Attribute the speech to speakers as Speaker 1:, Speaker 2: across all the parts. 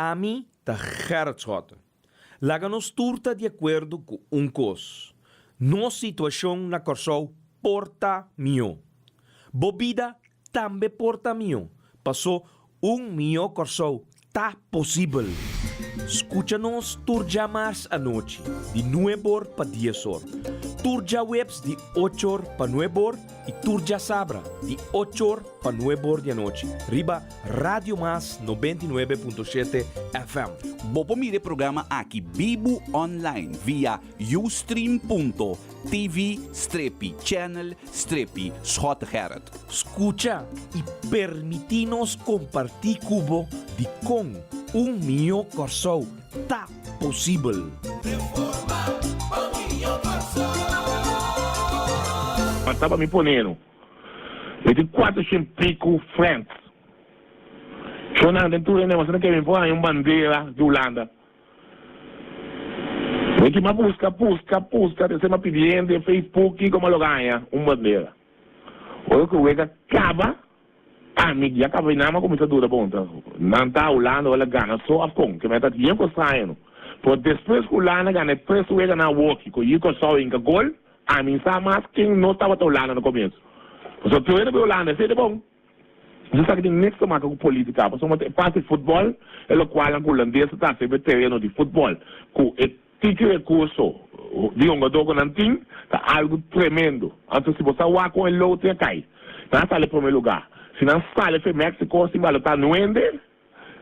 Speaker 1: Ami ta Gerrit Schotte. Laga nos tur ta di akuerdo ku un kos, nos situashon na Kòrsou por ta mihó. Bo bida tambe por ta mihó, pasó un mihó Kòrsou ta posibel. Skucha nos tur djamars anochi di nueb'or pa dies'or, tur djaweps di och'or pa nueb'or i tur djasabra di och'or pa nueb'or di anochi riba Radio Mas 99.7 FM.
Speaker 2: Bo por mira e programa aki bibu online via ustream.tv strepi channel strepi Schottegerrit.
Speaker 1: Skucha i permití nos kompartí ku bo dikon un mihó Kòrsou ta posibel.
Speaker 3: Ma taba mi poneno. Mi tin kuatroshen piku friends. Shonnan den tur hende masina ke mi por haña un bandera di Hulanda. Mi tin a buska, buska, buska, te sema pidi hende Facebook kiko mi a logra haña un bandera. Ora ku wega kaba, ami ya kaba i nan a kuminsá duda bon ta nan ta Hulanda ora gana so òf kon, ke mi a ta bien ku straño no. Pero despues ku Hulanda gana e tres weganan awoki ku Yu Kòrsou hinka gol, ami sa mas ken no tabata Hulanda na komienso. Pasobra tur hende bay Hulanda, esei ta bon. Nos esaki tin niks te maka ku politika, pasobra e parti futbòl e lokualnan ku hulandes ta hasi riba e tereno di futbòl ku e tiki rekurso di hungadó ku nan tin ta algu tremendo. Anto si bo sa wak kon e lote a kai, nan a sali promé lugá. Si nan sali fe Mexico sin balotá nuende,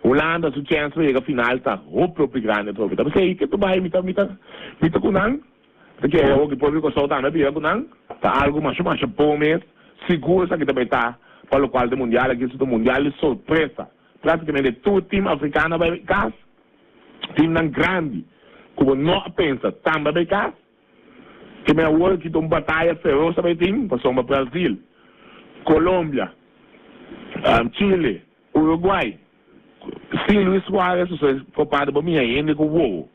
Speaker 3: Hulanda su chèns pa yega final ta hopi hopi grandi atrobe. Ta p'esei ke tu bai mi ta mi ta mi ta ku nan. Ta kere awor ki pueblo di Kòrsou tambe a bira ku nan. Ta algu masha masha bon mes. Sigur esaki ta bai ta pa lokual ta e mundial aki. Esaki ta un mundial di sorpresa. Práktikamente tur tim afrikano a bai kas. Timnan grandi ku bo no a pensa tambe a bai kas. Ke men awor aki ta un bataya feros a bai tin pasobra Brazil, Colombia, Chile, Uruguay, sin Luis Suarez su ser copado bo miha hende cu wowo.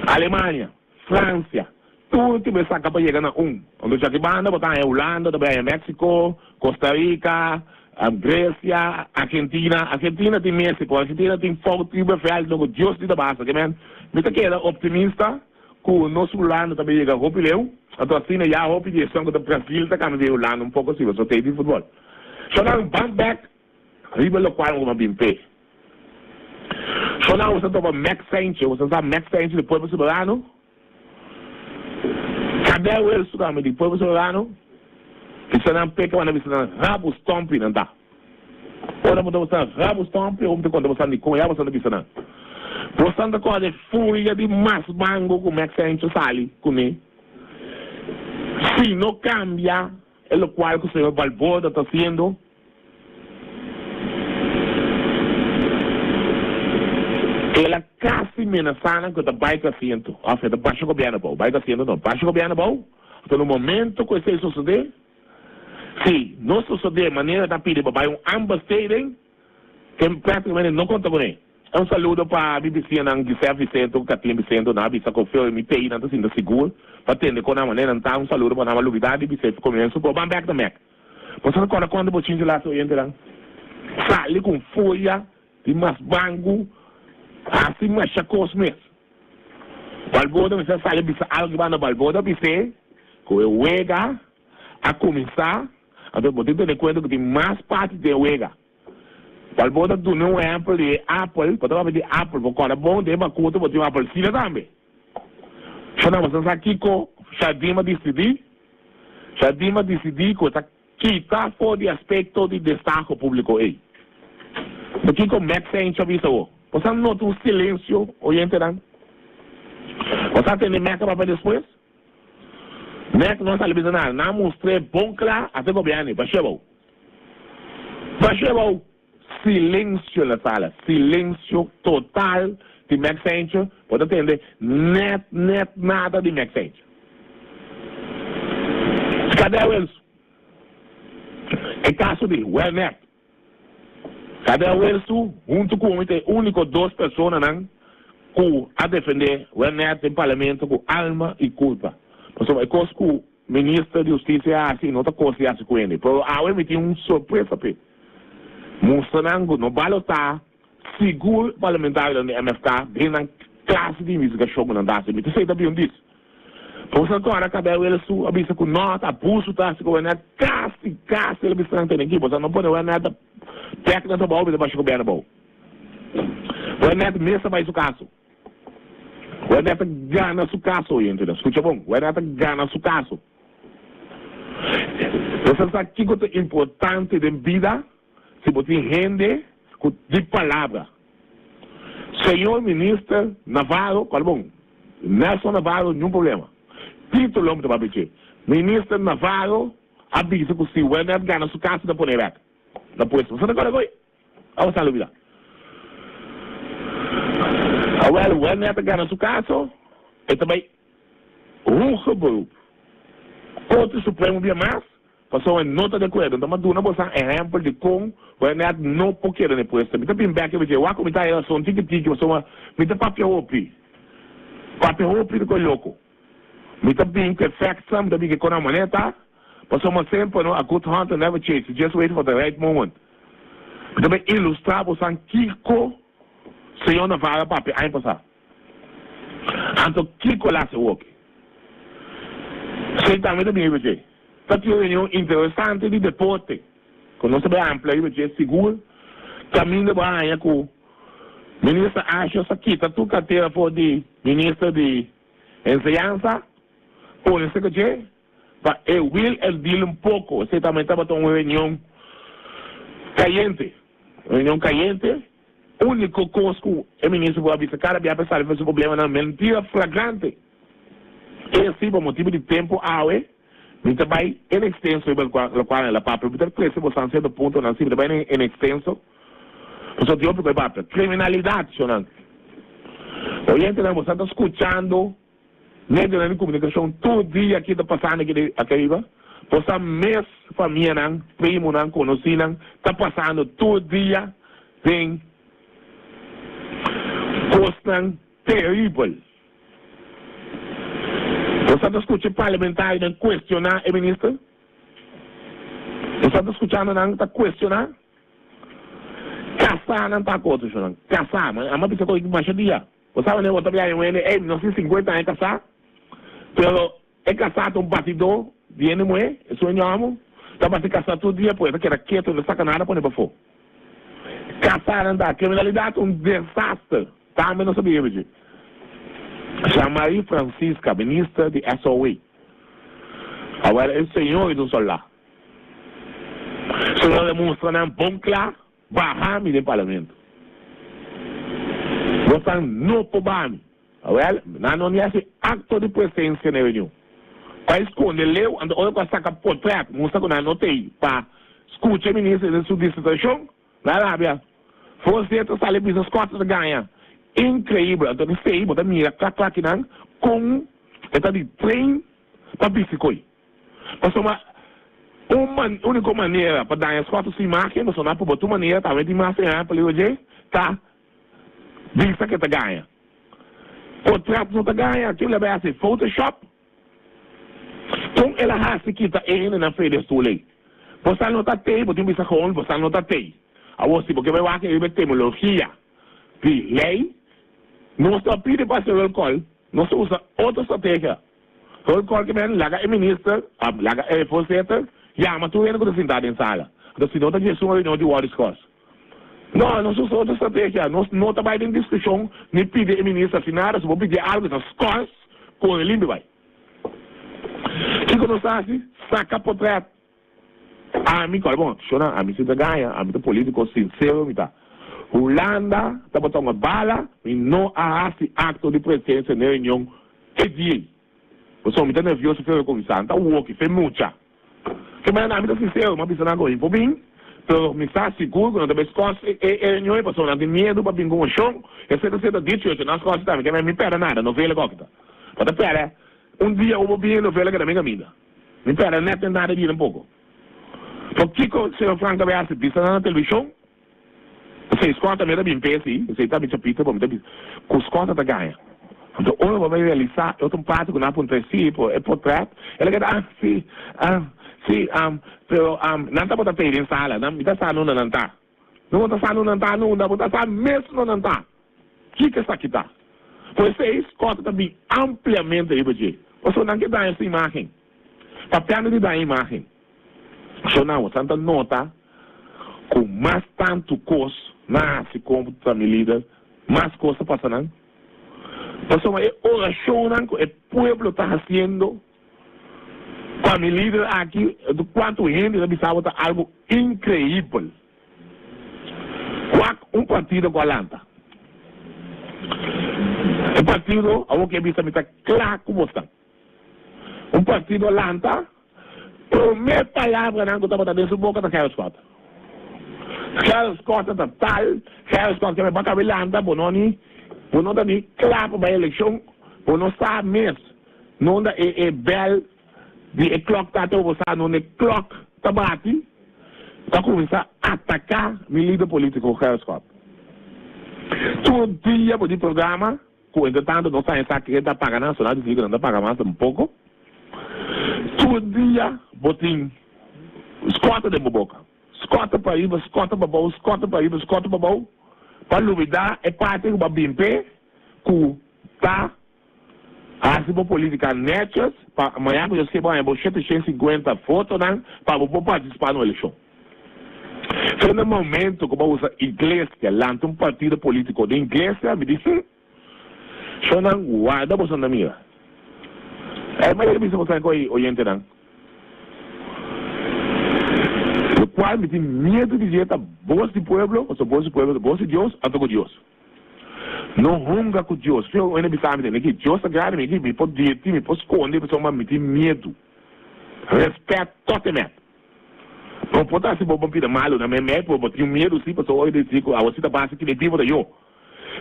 Speaker 3: Alemania, Francia, tur tin be saca pa yega na un. Anto djaki banda bo ta haña Hulanda, ta bay haña Mexico, Costa Rica, Grecia, Argentina. Argentina tin Messi, pero Argentina tin fout riba veld no cu Dios di ta basa. Ke men, mi ta keda optimista cu nos Hulanda ta bay yega hopi leu. Anto asina ya hopi di esun cu ta Brazil ta cambia bay Hulanda un poco si, pasobra t'ey di futbol. Shonan ban bek riba lokual ku a bin p'e. Shonan usa topa Max Saintje, usa sa Max Saintje di Pueblo Soberano? Kadè Wilson tambe di Pueblo Soberano? Bisa nan p'e kaba nan bisa nan rabu stompi nan ta. Ora bo ta usa rabu stompi ora bo ta konta bosan dikon ya bosan ta bisa nan. Bosan ta kòrda e furia di mas mango ku Max Saintje sali kuné? Si no kambia E locual cu señor Balborda ta haciendo. El a casi menasa nan cu e ta bay cu asiento, of e ta basha gobierno abao, bay cu asiento no, basha gobierno abao, anto na momento cu esey sosode, si no sosode manera ta pidi pa bay un aanbesteding, Ken práktikamente no konta kuné. Un saludo pa mi bisiñanan Gisèf Vicento ku Katlin Vicento. Nan a bisa ku feo i mi tei nan ta sinta sigur pa tende kon nan manera nan ta. Un saludo pa nan. A lubidá di bis'é fi komienso pero ban bèk na Mèk. Boso ta kòrda konta bochinchi laatste oyentenan sali ku un furia di mas bangu hasi masha kos mes. Balboda mester a sali bisa algu i banda Balboda a bis'é ku e wega a kuminsá anto bo tin tene kuenta ku tin mas parti den e wega. Cual bo ta duna un ehempel di e apel, bo ta papia di apel, bo corda bon den e macuto bo tin un apelsina tambe. Shona bo sa sa kico Shadim a dicidi? Shadim a dicidi cu e ta kita for di aspecto di destaho publico ey. Ta kico Max Sencho a bisa bo? Bo sa nota un silencio, oyentenan? Bo sa tende Max a papia despues? Max no a sali bisa nada, nan a mustr'e bon cla ata e gobierno ey, bash'e abao. Basha abou! Silencio na sala, silencio total di Max Saintje, bo ta tende net net nada di Max Saintje. Kadè Wilson, e caso di Wernet, Kadè Wilson hunto cu mi ta e unico dos personanan cu a defende Wernet den parlamento cu alma y culpa, pasobra e cos cu Minister di Hustisia a hasi no ta kos di hasi ku hende, pero awe mi tin un sorpresa p'e. Mustra nan ku no balotá. Sigur parlamentarionan di MFK den nan klase di investigashon ku nan ta hasi. Mi ta esei ta bin un dis. Boso a kòrda kab'é Wilsu a bisa ku nò ta abusu ta hasi ku Wernet kasi kasi el a bisa nan tene aki. Boso a no pone Wernet ta bèk na trabou mi ta basha gobièrnu abou. Wernet mes a bai su kaso. Wernet a gana su kaso oyentenan. Skucha bon, Wernet a gana su kaso. Boso a sa kiko ta importante den bida? Si bo tin hende ku di palabra. Señor Minister Navarro, cual bon? Nelson Navarro niun problema. Titulo mi ta papia dje. Minister Navarro a bisa ku si Wernet gana su caso ta pone bek na puesto. Bo sa ta acorda koe? Awa sa lubida. Awel Wernet a gana su caso e ta bay hoger beroep. Corte Supremo bia mas Pasobra mi no ta di akuerdo. Nta duna boso ehèmpel di kon Wernet no por keda na e puesto. Mi ta bin bèk riba dje. Wak ku mi ta haya rason tiki tiki pasobra mi ta papia hopi. Papia hopi ta koe loko. Mi ta bin ku e factsnan, mi ta bin ku e konan manera ta. Pasobra semper no, a good hunter never chase, he just wait for the right moment. Mi ta bin ilustrá boso kiko señor Navarro a papia aña pasá. Anto kiko el hasi awoki? Esei tambe ta bin riba dje. Ta tin un reunion interesante di deporte ku nos ta bai amplia riba dje sigur. Kaminda bo a haña ku Minister Asjes a kita tur kartera for di Minister di Enseñansa pone seka dje pa e wil el deal un poko. Esei tambe tabata un reunion kayente. Reunion kayente. Úniko kos ku e minister por a bisa kada bia pa e sali for su problemanan, mentira flagrante. E si pa motibu di tempu awe mi ta bai en extenso riba lokual el a papia. Mi ta trese bosan sierto puntonan si mi ta bai en extenso pasobra tin hopi ku e papia. Kriminalidat, shonnan. Oyentenan bosan ta skuchando Medionan di komunikashon tur dia ki ta pasando aki ariba, bo sa mes famianan, primonan, konosinan ta pasando tur dia den kosnan teribel. Bo sa ta skucha e parlamentarionan kuestioná e minister? Bo sa ta skuchando nan ta kuestioná? Kasánan ta ku otro shonnan, kasá, ma bisa ku masha dia. Bo sa wanneer bo ta bia un hende, ey, nos tin sinkuenta aña kasá, pero e kasá ta un batidó di hende muhé, e sueño amo, ta bati kasá tur dia, pues e ta keda ketu, e no saka nada pone pafó. Kasánan ta, kriminalidat ta un desaster, tambe nos a biba dje. Jean-Marie Francisca, minister di SOA, awor e señor di un soldá. Señor a mustra nan bon kla. Baha mi den parlamento. Bosan no por baha mi. Awel, nan no ni hasi acto di presencia na e reunion. Pa e sconde leu, anto ora cu a saca potret mustra cu nan no t'ey pa scucha e minister den su disertacion, nan a rabia. Voorzitter sali bisa Scott ta gaña. Increibel. Anto di esey bo ta mira cla cla kinan con e ta di train pa bisti coy. Pasobra un man úniko manera pa daña Scott su imágen, pasobra nan proba tur manera, tambe tin mas ehèmpel riba dje, ta bisa ku e ta gaña. Portret no ta gaña, ken lo a bai hasi photoshop? Kon el a hasi kita e hendenan fe di e stoel ei? Bosan no ta tei, bo tin bisa gewoon bosan no ta tei. Awor si bo ke bai wak riba e temologia di lei, nos no a pidi pa hasi roll call, nos a usa otro strategia. Roll call ke men laga e minister, laga e voorzitter yama tur hende ku ta sintá den sala. Anto si no ta dje sun reunion di wòrdu skòrs. No, nos usa otro strategia. Nos no ta bai den diskushon ni pidi e minister hasi nada. Si bo pidié algu e ta skòrs, kore limpi bai. Kiko nos ta hasi? Saka potrèt. Ami, kòrda bon, shona, ami si ta gaña, ami ta polítiko sinsero mi ta. Hulanda tabata un bala, mi no a hasi akto di presensia n'e reunion e dia ei. Pasobra mi ta nervioso fe ora kuminsá, mi ta woki fe mucha. Ke manera ami ta sinsero, mi a bisa nan ku mi por bin, pero mi sa sigur ku nan ta bai skòs e reunion ei pasobra nan tin miedu pa bin ku moshon, etcetera, etcetera. Dicho hecho, nan skòs tambe, ke manera mi pèrdè nada, novela ku aki ta. Bo ta pèrdè un dia ku bo bin e novela keda mi kaminda. Mi pèrdè nèt nèt nada di tampoco. Por kiko señor Frank ta bai hasi bisa nan na televishon? Esei Scott tambe ta bin p'e si, esei ta mi chapito pa mi ta bisa ku Scott ta gaña. Anto ora bo bai realisá e otro parti ku nan a puntra e si por e portret, el a keda ah si, ah si, pero nan tabata pei den sala, nan mi ta sa nunda nan ta. No bo ta sa no nan ta no unda bo ta sa mes no nan ta. Kiko esaki ta? Ku esei Scott ta bin ampliamente riba dje. Pasobra nan ke daña su imágen. Papiando di daña imágen, shownan bosan ta nota ku mas tantu kos nan hasi kontra mi lider, mas kos ta pasa nan. Pasobra e orashonnan ku e pueblo ta hasiendo pa mi lider aki, kuantu hende ta bisa bo ta algu inkreibel. Wak un partido ku a lanta. E partido awor ke bisa mi ta kla ku bosnan. Un partido a lanta, promé palabranan ku tabata den su boka ta Gerrit Schotte. Gerrit Schotte ta tal, Gerrit Schotte ke baka bai lanta, bo no ni, bo no ta ni kla pa bai elekshon, bo no sa mes nunda e e bèl di e klòk ta, te bo sa nunda e klòk ta bati, ta kuminsá ataká mi lider polítiko Gerrit Schotte. Tur dia bo di programa. Ku entretanto nos ta hesa ke ta paga nan, so nan disidi ku nan ta paga mas un poko. Tur dia bo tin skòta den bo boka. Skòta pa riba, skòta pa bou, skòta pa riba, skòta pa bou, pa lubidá e parti ku bo a bin p'e ku ta hasi bo politika nètjes pa mañana ku Dios ke bo haña bo 750 votonan pa bo por partisipá na un elekshon. Fe na momento ku bo a usa iglesia lanta un partido politiko den iglesia mi di hm shownan warda boso na mira. E manera bisa boso ku e oyentenan lokual mi tin miedu di dje ta bos di pueblo pasobra bos di pueblo ta bos di Dios anto ku Dios. No hunga ku Dios. Fe un hende bisa mi tene ki Dios ta grandi mi ki mi por dirti mi por skonde pasobra mi tin miedu. Respet tot e met. No por ta si bo bon pida malu na mei pero bo tin un miedu si pasobra ora di si ku awo si ta basa kende bibo ta yo.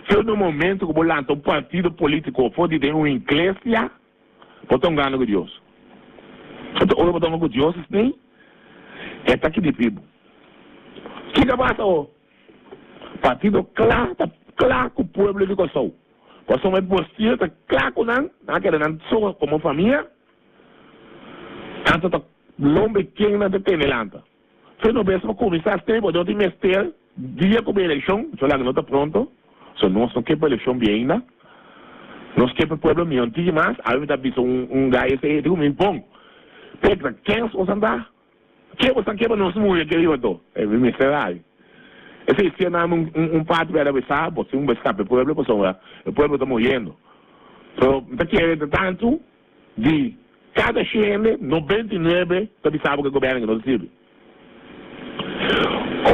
Speaker 3: Pero na momento ku bo lanta un partido politico for di den un iglesia bo ta hungando ku Dios. Anto ora bo ta hunga ku Dios esney e ta kidi pibo. Kiko a pasa awo? Partido kla ta kla ku pueblo di Kòrsou. Pasobra e bostil ta kla ku nan, nan a keda nan so komo famia. Anto ta lombe ken nan ta tene lanta. Fe no bes pa kuminsá stay bo no tin mester dia ku bin elekshon, so laga no ta pronto, so nos no ke pa elekshon bin ainda. Nos ke pa e pueblo mihó tiki mas, awe mi ta bisa un un guy esei, e di ku mi bon, Petra kens bosan ta? Ke bosan ke pa nos muri aki riba anto? E mi mester rai. Esei sier nan un un parti pa bisa bo tin un bes skapa e pueblo pasobra e pueblo ta muriendo. So mi ta kere entre tantu. Di kada shen hende, 99 ta bisa bo ku e gobièrnu aki no ta sirbi.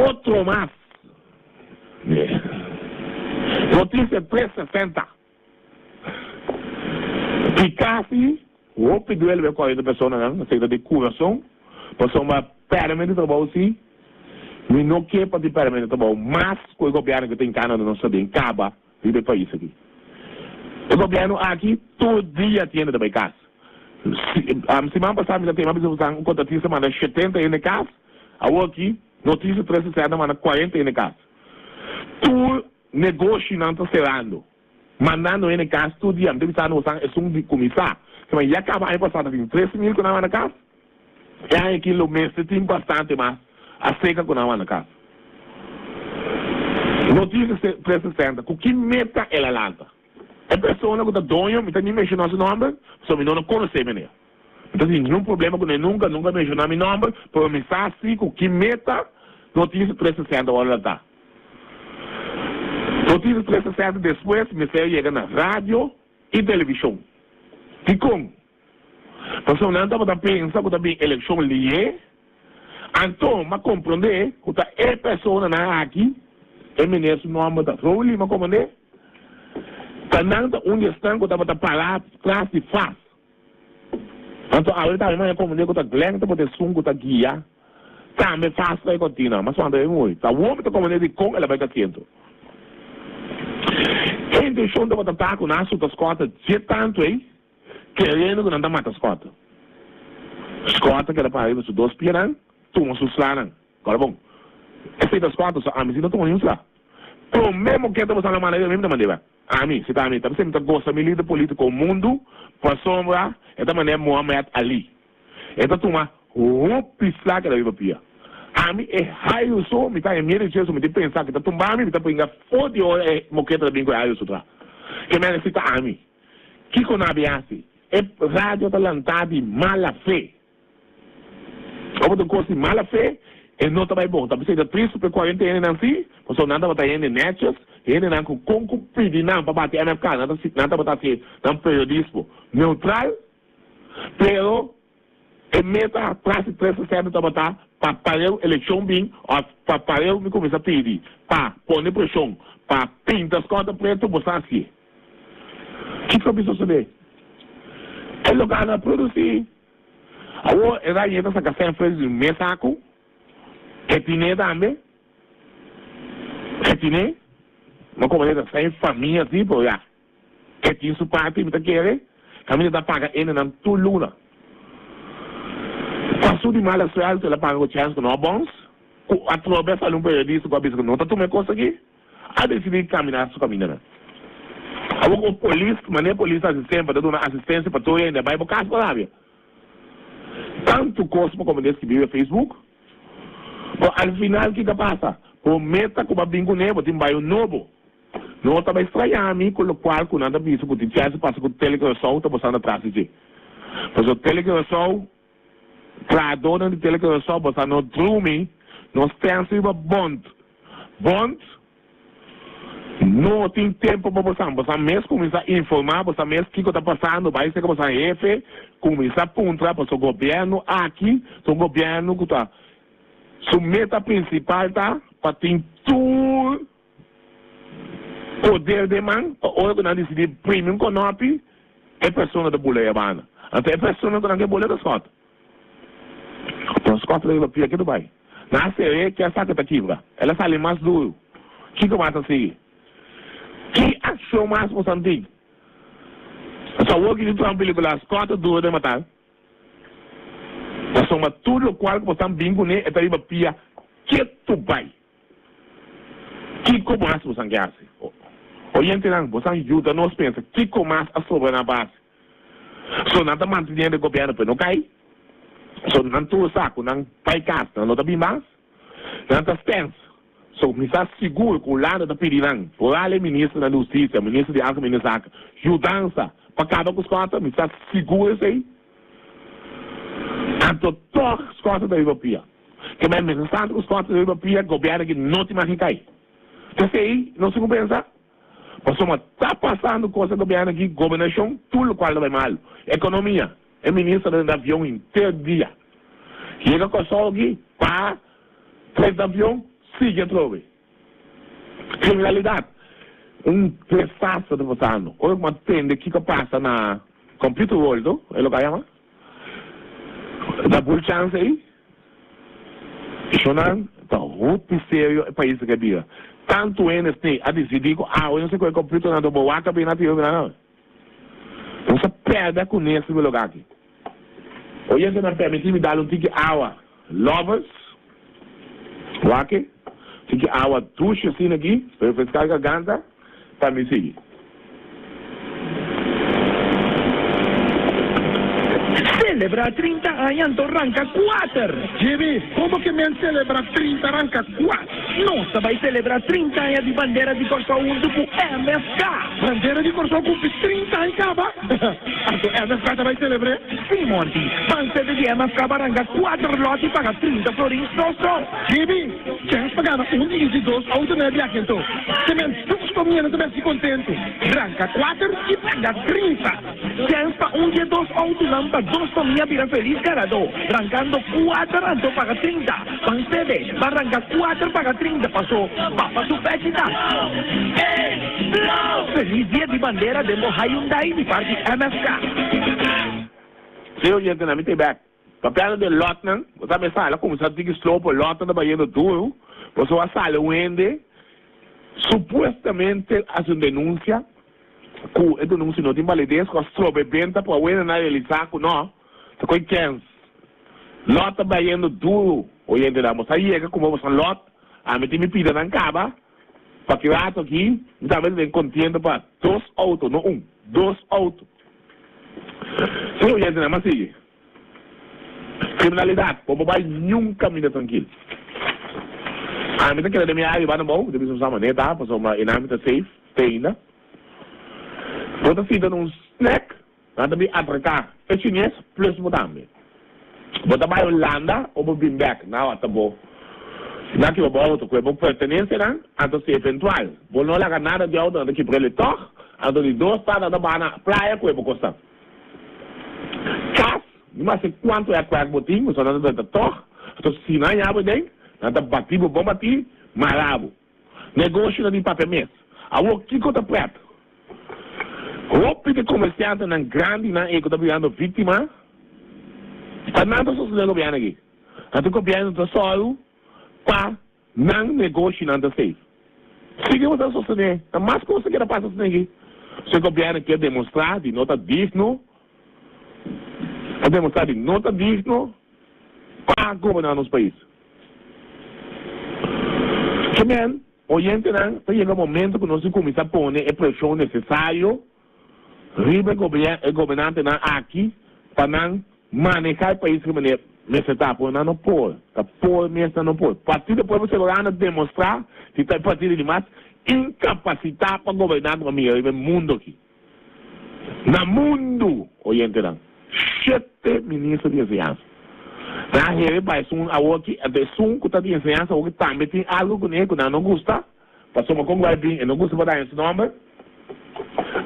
Speaker 3: Otro mas. Notisia 360 Di kasi hopi duele bo e 40 personanan, esei ta di kurason, pasobra pèrdemento di trabou si, mi no ke pa tin pèrdemento di trabou mas ku e gobièrnu ku ta enkarna nos ta den kaba. Riba e pais aki. E gobièrnu aki tur dia tienda ta bai kas. Siman pasá mi ta tema bisa bosan un kontratista manda shetenta hende kas, awor aki Notisia 360 manda kuarenta hende kas. Tur negoshinan ta serando, mandando hende kas tur dia. Mi ta bisa bosan esun di kuminsá. Siman ya kaba aña pasá ta tin 3000 ku nan manda kas. E aña aki lo mester tin bastante mas aserka ku nan wanda kas. Notisia 360, Ku ki meta el a lanta? E persona ku ta doño, mi ta ni menshoná su nòmber, pasobra mi no na konosé meneer. Mi ta tin niun problema kuné nunka, nunka a menshoná mi nòmber, pero mi sa si ku ki meta Notisia 360 wòrdu lantá. Notisia 360 despues mester a yega na radio i televishon. Dikon? Pasobra nan tabata pensa ku ta bin elekshon lié. Anto m'a komprondé ku ta e personanan aki, e meneer su nòmber ta Rowley, m'a komprondé, ta nan ta un di esnan ku tabata pará tras di fas. Anto awe tambe m'a komprondé ku ta Glenn tabata esun ku ta guia tambe fas pa e kontina. M'a spanta e mooi. Ta awor mi ta komprondé dikon el a bai ku asiento. E intenshon tabata ta ku nan a suta skòta dje tantu ei. Keriendo ku nan ta mata Scott. Scott a keda para riba su dos pianan, tuma su slanan. Kòrda bon, esei ta Scott, so ami si no tuma niun sla. Promé moketa boso a manda riba mi, mi ta mand'é bèk. Ami, si ta ami, ta p'esei mi ta gosa mi lider polítiko mundu, pasobra e ta manera Mohamed Ali. E ta tuma hopi sla keda riba pia. Ami e haiu so mi ta e miedo dje so mi tin pensa ku ta tumba mi, mi ta bringa for di ora e moketa ta bin ku e haiu so tra. Ke mester si ta ami. Kiko nan a bin hasi? E radio ta lantá di mala fe. Ora bo ta un kos di mala fe, e no ta bai bon. Ta p'esei ta tristu pa e kuarenta hendenan si, pasobra nan tabata hende nètjes, hendenan ku kon ku pidi nan pa bati MFK, nan ta nan tabata hasi nan periodismo neutral, pero e meta tras di 360 tabata pa pareu elekshon bin òf pa pareu mi kuminsá pidi pa pone preshon pa pinta Scott pretu, bo sa hasié. Kiko a bin sosodé? E loka no a produsí. Awor e rañé ta saka sèn fres di un mes saku, e tiné tambe, e tiné, no komo e ta sèn famia si, pero ya, e tin su parti mi ta kere, kaminda ta paga hendenan tur luna. Pasu di mala suèltu el a paga ku chèns ku no a bòns, ku atrobe a sali un periodista ku a bisa ku no ta tuma e kos aki. A decidí caminá su camindanan. Awor cu polis, manera polis ta haci semper, ta duna asistencia pa tur hende, a bay bo cas pa rabia. Tantu cos bo comende scribí riba Facebook, pero al final kico a pasa? Bo meta cu bo a bin cune, bo tin bay un nobo. No ta bay straña mi cu locual cu nan ta bisa cu tin chance pasa cu Tele Curaçao ta bosando atras di dje. Pasobra Tele Curaçao. Trahadónan di Tele Curaçao bo sa no drumi, no stens riba bond. Bond no tin tempo pa bosan. Bosan mes kuminsá informá bosan mes kiko ta pasando, bai serka bosan hefe, kuminsá puntra pasobra gobièrnu aki ta un gobièrnu ku ta su meta prinsipal ta pa tin tur poder den man pa ora ku nan disidí primi un konopi e persona ta bula e banda. Anto e persona ku nan ke bula ta Scott. Anto Scott ta riba pia kitu bai. Nan a ser'é ke a sa ku ta kibra. El a sali mas duru. Kiko mas a sigui? Ki akshon mas boso a tin? Pasobra awor ki tin traha un pelikula Scott ta duru den matal. Pasobra tur lokual ku boso a bin kuné e ta riba pia kitu bai. Kiko mas bosan ke hasi? Oyentenan, bosan yuda nos pensa kiko mas a sobra na base. So nan ta manteniendo e gobierno pa e no kai? So nan tur sa ku nan bai kas nan no ta bin mas? Nan ta stens. So mi sa sigur ku Hulanda ta pidi nan, vooral e ministernan di hustisia, minister di algemene zaken, yudansa pa kaba ku Schotten. Mi sa sigur esei. Anto tog Schotten ta riba pia. Ke men mester santu ku Scott riba pia gobièrnu aki no tin maki kai. P'esei nos tin ku pensa, pasobra ta pasando kos den gobièrnu aki, gobernashon tur lokual ta bai malu. Ekonomia, e minister ta den avion henter dia. Yega Kòrsou aki, pa trenta avion, sigui atrobe. Kriminalidat, un desastre ta pasando. Ora ku bo a tende kiko a pasa na Computer World, e loke a yama. Ta bul chance ei. Shonnan, ta hopi serio e pais a bira. Tantu hende esney a dicidi cu awe nos a coge computernan anto bo wak a bini a tira bira nan. Nos a perde cu nes riba e loga aki. Oyentenan permiti mi dal un tiki awa lovers. Wak e tiki awa dushi asina aki pa refresca e garganta. Pa mi sigui.
Speaker 4: Celebra 30 aña anto ranka kuater!
Speaker 5: Jimmy, como ke men celebra 30 ranka kuater?
Speaker 4: Nos ta bai celebra 30 aña di bandera di Kòrsou huntu ku MFK!
Speaker 5: Bandera di Kòrsou kumpli 30 aña kaba? Anto MFK ta bai celebr'é?
Speaker 4: Sí, Monty. Ban sede di MFK pa ranka kuater lòt i paga 30 florin so so!
Speaker 5: Jimmy, Chèns pa gana un di di dos outo na e biahe anto. Te men dos famia nan ta besti kontentu. Ranka kuater i paga 30.
Speaker 4: Chèns pa un di e dos outonan pa dos famia bira felis ganadó. Rankando kuater anto paga 30. Ban sede, ban ranka kuater paga 30 paso papa su fechi ta Eblo! Felis dia di bandera den bo Hyundai di parti MFK.
Speaker 3: Sí, oyentenan, mi ta e bek. Papiando di e lòtnan, bo sa mester a kuminsá tiki slow pa lòtnan ta bayendo duru, pasobra a sali un hende supuestamente hasi un denunsia ku e denunsia no tin balides ku a stroba e benta pero awe nan a realisá ku no, ta koe kèns. Lòt ta bayendo duru, oyentenan, bo sa yega kuma bo sa lòt, ami tin mi pidanan kaba, pa ki rato aki mi tambe ta den kontienda pa dos outo, no un, dos outo. Sí, oyentenan, mas sigui. Kriminalidat, bo por bai niun kaminda trankil. Ami ta keda den mi área banda abou, mi ta bisa sa manera ta, pasobra einan mi ta safe te ainda. Bo ta sinta na un snack, nan ta bin atraká e chines plus bo tambe. Bo ta bai Hulanda o bo bin bek, nan a wak ta bo. Nan kiba bo auto ku e bo pertenensianan, anto si eventual bo no laga nada di auto nan ta kibr'el tòg, anto di dos ta nan ta baha na playa ku e bo kosnan. Kas, ni maske kuantu aircrack bo tin, pasobra nan ta drenta tòg, anto si nan haña bo den, nan ta bati bo bon batí, mara bo. Negosio ta di papia mes. Awor kiko ta prèt? Hopi di komersiantenan grandinan ei ku ta birando víktima, ta nan ta sostené gobièrnu aki. Anto gobièrnu ta sòru pa Nan negoshinan ta safe. Sigui bo ta sostené. Ta mas kos ta keda pasa asina aki. So e gobièrnu kier demostrá di no ta digno, a demostrá di no ta digno pa goberná nos pais. Ke men, oyentenan, ta yega momento ku nos tin kuminsá pone e preshon nesesario riba e gobernantenan aki pa nan maneha e pais riba manera mester ta, pero nan no por, ta por mes nan no por. Partido Pueblo Soberano a demostra di ta e partido di mas incapacita pa goberna como mira riba e mundo aki. Na mundo, oyentenan, shete minister di enseñansa. Nan a heri pa esun awoki, anto esun cu ta di enseñansa awoki tambe tin algo cune cu nan no gusta. Pasobra kon ku bai bin e no gusta pa daña su nòmber?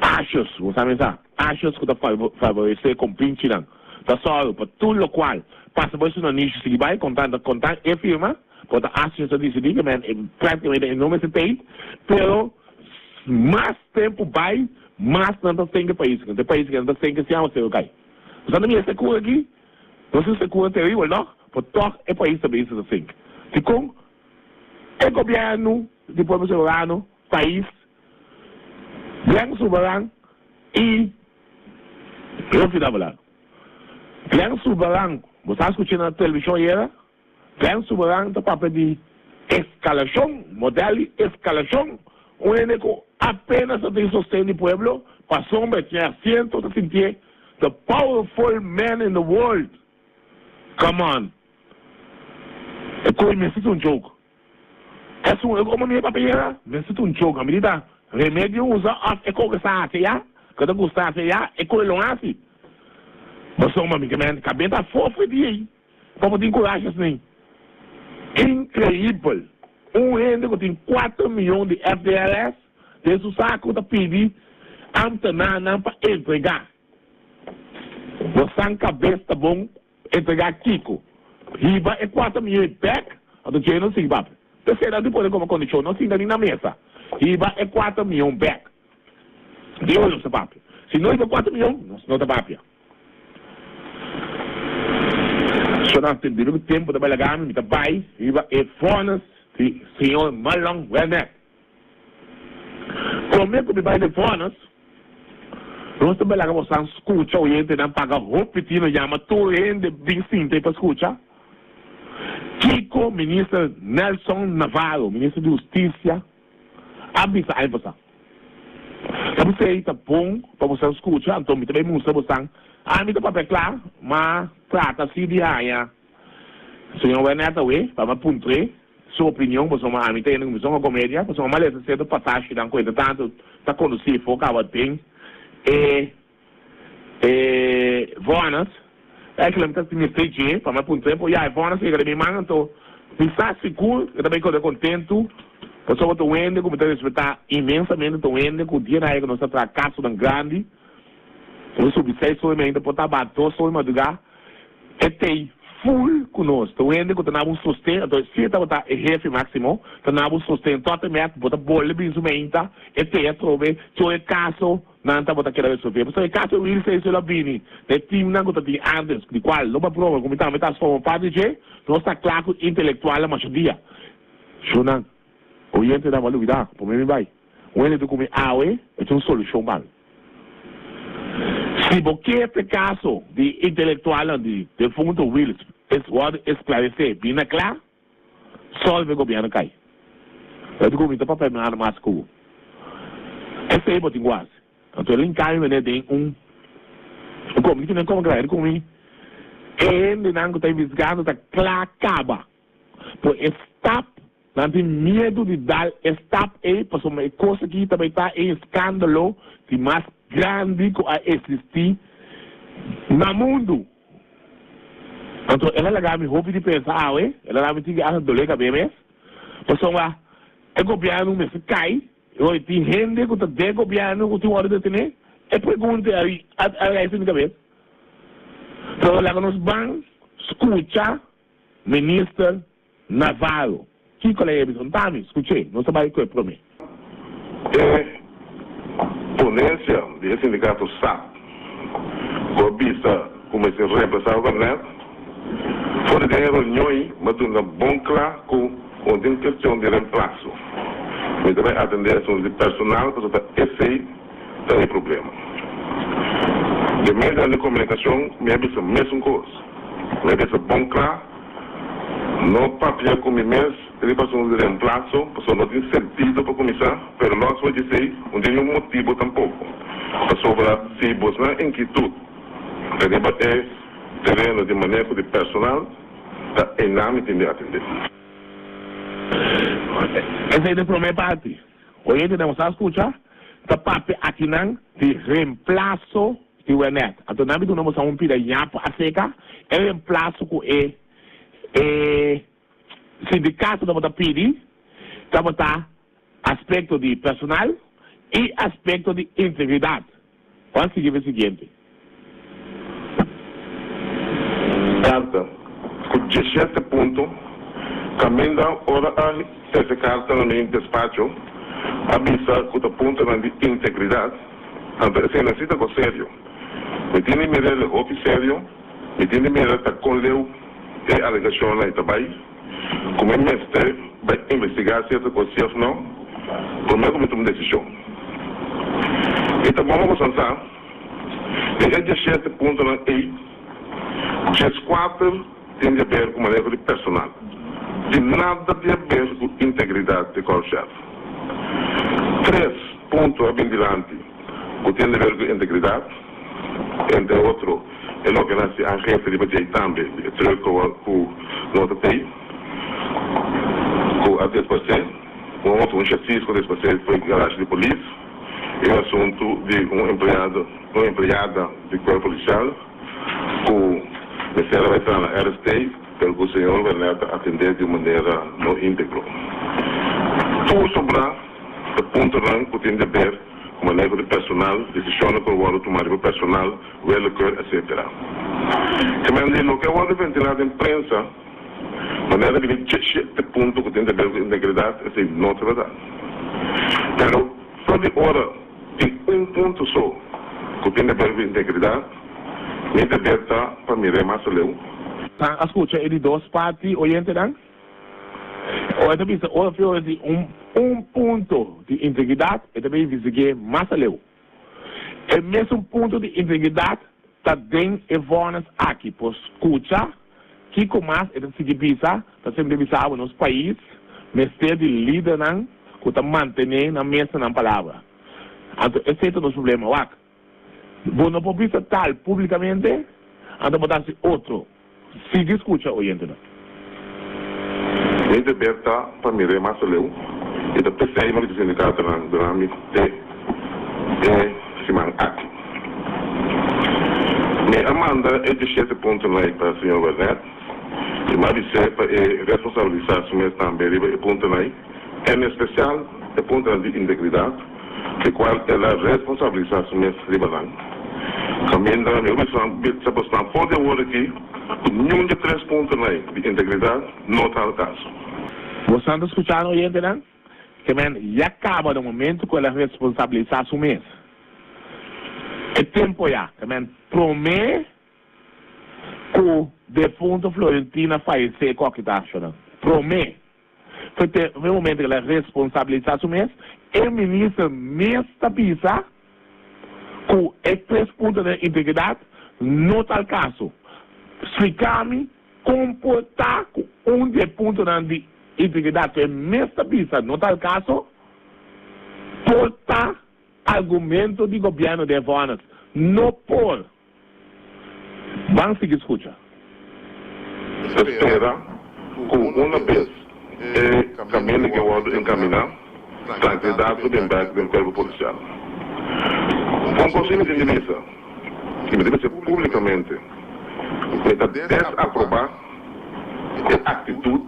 Speaker 3: Ashes, bo sa mesa, ashes ku ta favoresé kompinchinan, ta sòru pa tur lokual pasa bo esun nanishi sigui bai, kontan ta kontan e firma, por ta ashes ta disidí ke men práktikamente e no mester tei, pero mas tempu bai mas nan ta senk e pais, e pais nan ta senk e siama seru kai. Bo sa ta mira e sekura aki? Nos tin sekura teribel no, pero tòg e pais ta bezig ta senk. Dikon? E gobièrnu di Pueblo Soberano, pais, Glenn Sulvaran i Ruffy Davelaar. Glenn Sulvaran, bo sa skuch'é na televishon ayera? Glenn Sulvaran ta papia di eskalashon, modèl di eskalashon. Un hende ku apénas ta tin sosten di pueblo, pasobra e tin asiento ta sintié the powerful man in the world. Come on. E koe mester ta un joke. Esun e como mi e papia yera mester ta un joke. Ami di ta remedio usa of e koe sa haci ya, ke ta gusta haci ya, e koe lo haci. Pasobra mi ke men kabia ta fofo e dia ei pa bo tin kurashi asina. Increibel. Un hende ku tin kuater miyon di FDLS den su saku ta pidi ambtenaarnan pa entrega. Bo san kabes ta bon entregá kiko? Hiba e kuater mioi bèk, anto dje no sigui papia. P'esei nan tin pone komo kondishon, no sinta ni na mesa. Hiba e kuater mion bèk. Di ora nos ta papia. Si no hiba kuater mion, nos no ta papia. So nan debido ku tempu ta bai laga mi, mi ta bai riba e vònes di señor Marlon Wernet. Promé ku mi bai den fòrnes, nos ta bai laga bosan skucha oyentenan paga hopi tino yama tur hende bin sinta ei pa skucha kiko Minister Nelson Navarro, Minister di Hustisia, a bisa aña pasá. Ta p'esei ta bon pa bosan skucha, anto mi ta bai mustra bosan, ami ta papia kla, ma trata si di haña Señor Wernet awe pa mi a puntr'é su opinion pasobra ami ta hende ku mi son a komedia pasobra mi a lesa sierto pasashinan ku e ta tantu ta kondusí for kaba den e e vònes eigenlijk mi ta mester dje pa mi a puntr'é por ya e vònes yega den mi man anto mi sa sigur e ta bai keda kontentu pasobra ta un hende ku mi ta respetá inmensamente ta un hende ku dia na ku nos ta traha kasonan grandi nos subi seis ora i meinta por ta ba dos ora madrugá. E t'ei full ku nos. Ta un hende ku ta na bo sosten, anto si e tabata e hefe maximo, ta na bo sosten tot e met, bo ta bolbe bin su meinta, e t'ei atrobe, tjou e kaso nan tabata keda resolve. Pasobra e kaso Will Cecil a bini na e teamnan ku ta tin antes, di kual no pa broma ku mi tambe ta forma parti dje, nos ta kla ku intelektualnan masha dia. Shownan, oyentenan bo a lubida, prome mi bai. Un hende ta ku mi awe, e tin un solushon pa mi. Si bo ke p'e kaso di intelektualnan di defunto Wiels es wòrdu esklaresé bin na kla, sòlve gobièrnu kai. Bo ta ku mi ta papia mi handa mas ku bo. Esei bo tin ku hasi. Anto el hinká mi manera den un un komi. Ki tin den komi kla? El ku mi e hendenan ku ta investigando ta kla kaba. Por e stap. Nan tin miedu di dal e stap ei pasobra e kos aki ta bai ta e eskandalo di mas grandi ku a eksistí na mundu. Anto el a laga mi hopi di pensa awe, el a laga mi tin hasta dole kab'é mes, pasobra e gobièrnu mester kai, i tin hende ku ta den gobièrnu ku tin wòrdu detené. E pregunta ei a reis den mi kabes. Pero laga nos ban skucha Minister Navarro, Kiko la e bisa? Nta mi, skuch'é, nos ta bai ku e promé.
Speaker 6: E ponensia di e sindikato sap ku a bisa ku mester remplasá Wernet, for di den e reunion m'a duna bon kla ku no tin kestion di remplaso. Mi ta bai atendé asuntu di personal pasobra ta esei ta e problema. Den medionan di komunikashon mi a bisa mesun kos. Mi a bisa bon kla. No papia ku mi mes riba asuntu di reemplaso, pasobra no tin sentido pa kuminsá, pero lòs for djesei no tin niun motibu tampoko. Pasobra si bosnan inkitut ta riba e tereno di maneho di personal, ta einan mi tin di atendé.
Speaker 3: Esei ta e promé parti. Oyentenan bo sa skucha ta papia akinan di reemplaso di Wernet. Anto nan bi duna boso un pida yapo aserka e reemplaso ku e e sindikato tabata pidi tabata aspekto di personal i aspekto di integridat. Juan sigui pa e siguiente.
Speaker 6: Karta ku dieshete punto kaminda ora a trese karta na mi despacho a bisa ku ta puntonan di integridat, anto esei nan si ta kos serio. Mi tin di mira el hopi serio, mi tin di mira ta kon leu e alegashonnan ei ta bai, ku mi mester bai investigá si e ta kos si òf no promé ku mi tuma un desishon. I ta bon pa boso sa. Di e diashete puntonan ei, dieskuater tin di aber ku maneho di personal. Tin nada di aber ku integridat di Korpschef. Tres punto a bin dilanti ku tin di aber ku integridat, entre otro e loke nan hasi aangifte riba djei tambe di e trùk ku no ta tei, ku a desparsé, un otro un chasis ku a desparsé for e garashi di polis. E asuntu di un empleado, un empleada di Cuerpo Policial cu mester a bay traha na RST, pero cu señor Wernet a atende di un manera no integro. Tur sobrá ta puntonan cu tin di haber cu maneho di personal, decisionnan cu a wordo tuma riba personal, willekeur, etc. Kemende di loke a wordo ventilá den prensa, manera bini djeshete punto cu tin di haber cu integridad, esey no ta berdad. Pero for di ora tin un punto so cu tin di haber cu integridad, mi deber ta pa mir'é mas aleu.
Speaker 3: Nan a scucha e di dos parti, oyentenan? Ora ta bisa ora Fiore di un un punto di integridad, e ta bay investig'é mas aleu. E mesun punto di integridad ta den e vònes aki. Por scucha kico mas e ta sigui bisa, ta semper bisa bo nos pais mester di lidernan cu ta mantene nan mes na nan palabra. Anto esey ta nos problema. Wak, bo no por bisa tal publicamente, anto bo ta haci otro. Sigui skucha, oyentenan.
Speaker 6: Mi deber ta pa mir'é mas aleu i ta p'esei mi a bisa sindikatonan duna mi te e siman aki. Mi a manda e dieshete puntonan ei pa señor Wernet i mi a bis'é pa e responsabilisá su mes tambe riba e puntonan ei. En especial e puntonan di integridad, di cual el a responsabilisa su mes riba nan. Caminda mi obisnan bisa bosnan for di awor aki cu niun di e tres puntonan di integridad no ta al caso.
Speaker 3: Bosnan ta scucha no oyentenan? Ke men ya caba na momento cu el a responsabilisa su mes. E tempo ya, ke men prome cu defunto Florentina fayece cu a kita accionnan. Prome. Fe te e momento ku el a responsabilisá su mes, e minister mes ta bisa ku e tres punto den integridat no ta al kaso. Splika mi kon por ta ku un di e puntonan di integridat ku e mes ta bisa no ta al kaso por ta argumento di gobièrnu den vònes. No por. Ban sigui scucha.
Speaker 6: Ta spera cu una bes. E kaminda ke wòrdu enkaminá, trankilidat lo bin bèk den kuerpo polisial. Un kos mi tin di bisa, i mi ta bisa públikamente, mi ta desaprobá e aktitut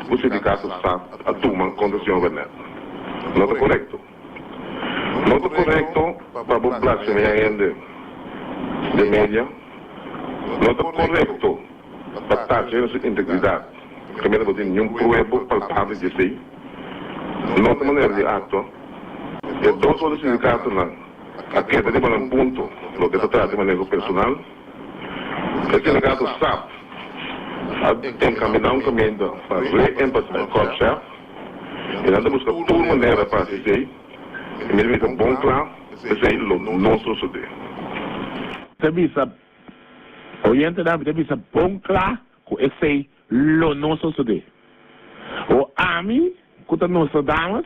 Speaker 6: ku sindikato sap a tuma kontra señor Wernet. No ta korekto. No ta korekto pa bo blasfemia hende den media. No ta korekto pa tacha hende su integridat kaminda bo tin niun prueba palpabel di esei. No ta manera di aktua. E dos otro sindikatonan a keda riba nan punto loke ta trata di maneho personal. E sindikato sap a enkaminá un kaminda pa reempasá e korpschef i nan ta buska tur manera pa hasi esei i mi ta bisa bon kla esei lo no sosodé.
Speaker 3: Ta bisa Oyentenan, mi ta bisa bon kla ku esei lo no sosodé. O ami ku ta Nostradamus,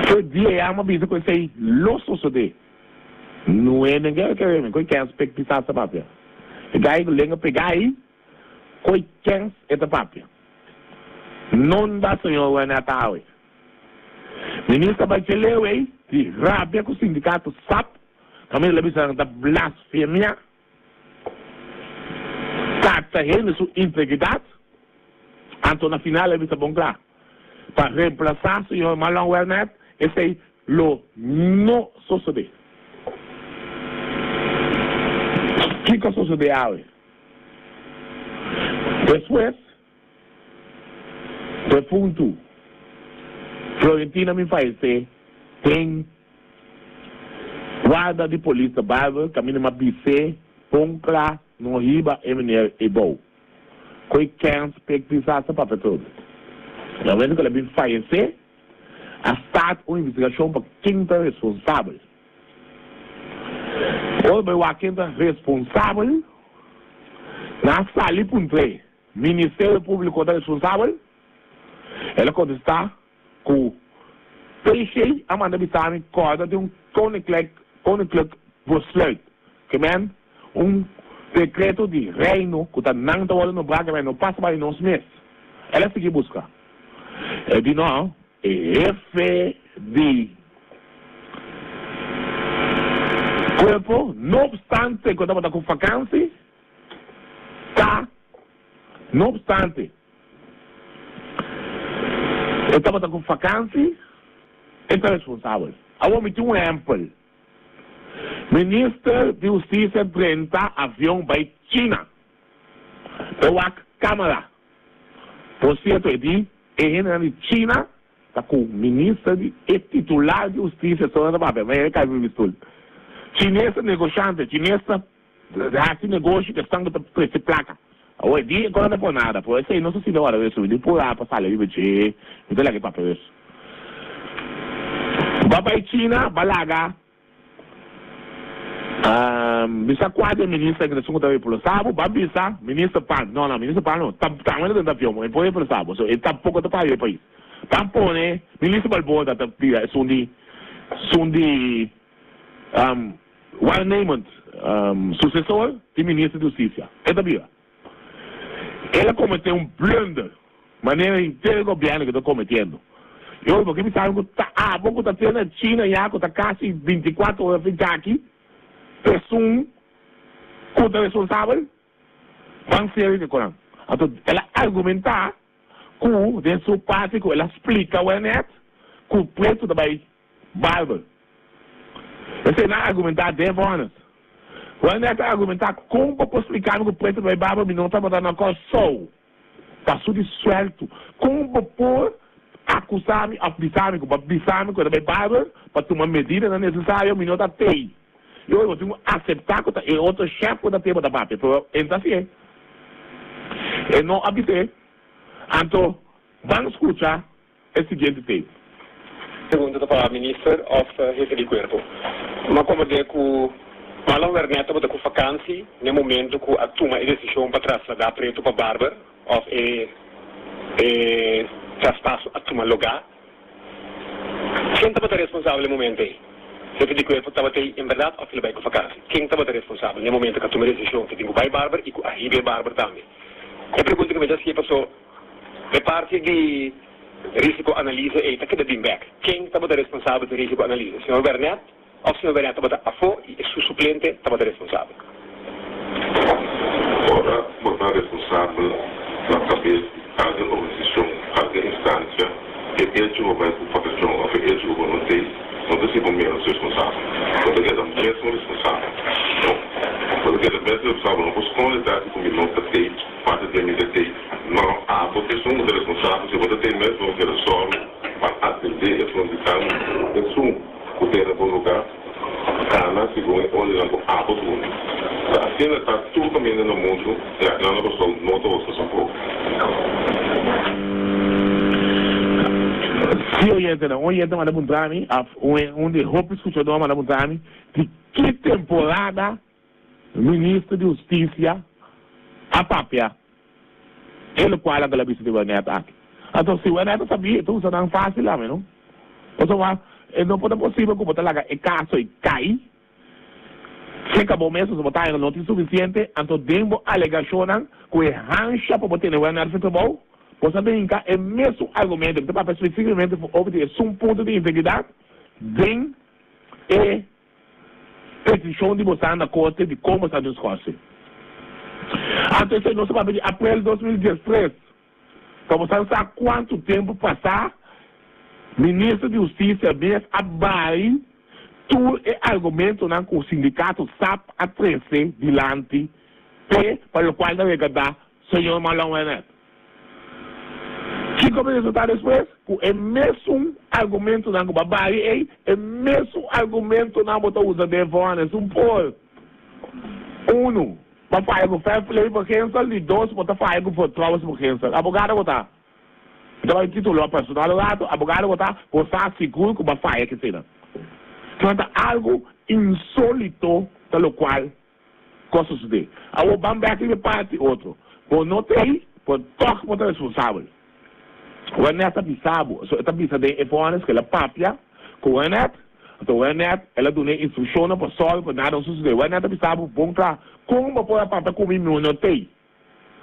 Speaker 3: fe dia ei amo a bisa ku esei lo sosodé. Nué den kere kere mi, koe kens pek pisas ta papia. E gai ku lenga pegá ei, koe kens e ta papia. Nonda señor wene ata awe? Minister Bachelet ei di rabia ku sindikato sap Kaminda el a bisa nan ta blasfemia, tacha hende su integridat. Anto na final el a bisa bon kla, pa remplasá señor Marlon Wernet, esei lo no sosodé. Kiko a sosodé awe? Despues defuntu Florentina mi fayesé den. Warda di polis ta Barber kaminda m'a bis'é bon kla no hiba e meneer ei bou. Koe kens p'e kisa sa papia trobe. Na momento ku el a bin fayesé, a start un investigashon pa ken ta responsabel. Ora bai wak ken ta responsabel, nan a sali puntr'é, Ministerio Públiko ta responsabel? El a kontestá, Ku PG a manda bisa mi kòrda di un koninklijk koninklijk besluit, ke men un dekreto di reino ku ta nan ta wòrdu nombrá ke men no pasa bai nos mes. El a sigui buska. E di no, e hefe di kuerpo, no opstante ku e tabata ku fakansi, ta, no opstante. E tabata ku fakansi, e ta responsabel. Awor mi tin un ehèmpel. Minister di Hustisia drenta avion bai China pa wak kamera. Por sierto e di e hendenan di China ta ku minister di e titular di hustisia so nan ta papia, ma e kai mi stoel. Chines ta negoshante, chines ta Hasi negoshi ku esnan ku ta trese plaka. Awor e dia ku nan ta por nada, por esei nos a sinta wara wesu. Mi di purá pa sali riba dje, mi ta laga e papia wesu. Ba bai China, ba laga bisa kua di e minister ku ta esun ku ta reemplasa bo, ba bisa minister Pan. No, no, minister Pan no, tambe ta den avion, e por reemplasa bo, so e tampoko ta para e pais. Ban pone minister Balboa ta bira esun di, esun di. Waarnemend susesor di Minister di Hustisia, e ta bira. El a kometé un blunder, manera henter e gobièrnu ke ta kometiendo. I ora bo ke bisa mi ku ta abo ku ta tene na China ya ku ta kasi bintikuater ora fin djaki, esun ku ta responsabel? Ban serio ke koran. Anto el a argumentá ku den su parti ku el a splika wènèt ku pretu ta bai Bijbel. Esei nan a argumentá den vònes. Wèlnèt a argumentá, Kon bo por spliká mi ku pretu bai Bijbel mi no tabata na Kòrsou pa su di suèltu? Kon bo por akusá mi òf bisa mi ku bo a bisa mi ku e ta bai Bijbel pa tuma medidanan nesesario mi no ta tei? I ora bo tin ku aseptá ku ta e otro shèf ku ta tei bo ta papia, pero e no ta hasié. E no a bis'é. Anto ban skucha E siguiente tape.
Speaker 7: Pregunta ta pa minister of hefe di cuerpo. M'a comprende cu Marlon Wernet tabata cu vakantie n'e momento cu a tuma e decision pa traslada Preto pa Barber of e e traspaso a tuma loga. Ken tabata responsabel e momento ey? Hefe di cuerpo tabata ey en berdad of el a bay cu vakantie? Ken tabata responsabel n'e momento cu a tuma e decision cu tin cu bay Barber y cu a hiba e Barber tambe? E pregunta cu mi ta haci e paso. E parti di risico analise ei ta keda bin bek. Ken tabata responsabel pa e risico analise? Señor Wernet of señor Wernet tabata afo y su suplente tabata responsabel?
Speaker 6: Ora bo ta responsabel na kabes di algen organisashon, algen instansia, e echo ku bo bai ku vakashon òf e echo ku bo no t'ei, no ta hasi bo ménos responsabel. Bo ta keda mesun responsabel. No. Bo ta keda mesun responsabel. No por skonde tras di ku mi no ta t'ei, kuantu dia mi ta t'ei. No, abo ta esun ku ta responsabel. Si bo ta t'ei mes, bo keda sòru pa atendé esun di tan esun ku t'ei na bo lugá. Kana segun e ordennan ku abo duna. Ta asina ta tur kaminda na mundu i akinan na Kòrsou no ta otro tampoko.
Speaker 3: Si oyentenan, un oyente manda puntra mi, òf un di e hopi skuchadó manda puntra mi, di ki temporada Minister di Hustisia a papia e lokual a bisa di Wernet aki. Anto si Wernet a sabí, e ta usa nan fásil tambe, no? Pasobra e no por ta posibel ku bo ta laga e kaso ei kai seka bo mes, pasobra bo ta haña ku no tin sufisiente, anto den bo alegashonnan ku e hansha pa bo tene Wernet su trabou, bo sa brinka e mesun argumento. Mi ta papia spesífikamente over di esun punto di integridat den e Petishon di bosan na korte di kon bosan den skòrsi. Anto esei nos a papia di aprel 2013. Pa bosan sa kuantu tempu pasá Minister di Hustisia mes a bai tur e argumentonan ku sindikato sap a trese dilanti p'e pa lokual ta regardá Señor Marlon Wernet. Kiko a resultá despues? Ku e mesun argumentonan ku bo a bari ei, e mesun argumentonan bo ta usa den vònes. Un por unu, bo a faya ku fair play beginsel, di dos, bo ta faya ku vertrouwensbeginsel. Abogado bo ta? Mi ta bai titulo personal un rato, abogado bo ta? Bo sa sigur ku bo a faya kisina. Kinan ta algu insolito ta lokual Kos sosodé. Awor ban bek riba e parti otro. Bo no ta ei, pero tòg bo ta responsabel. Wernet ta bisa bo. So e ta bisa den e vònes ku el a papia ku Wernet. Anto Wernet el a duna e instrukshonnan pa sòru pa nada no sosodé. Wernet ta bisa bo bon kla, kon bo por a papia ku mi, mi no ta ei.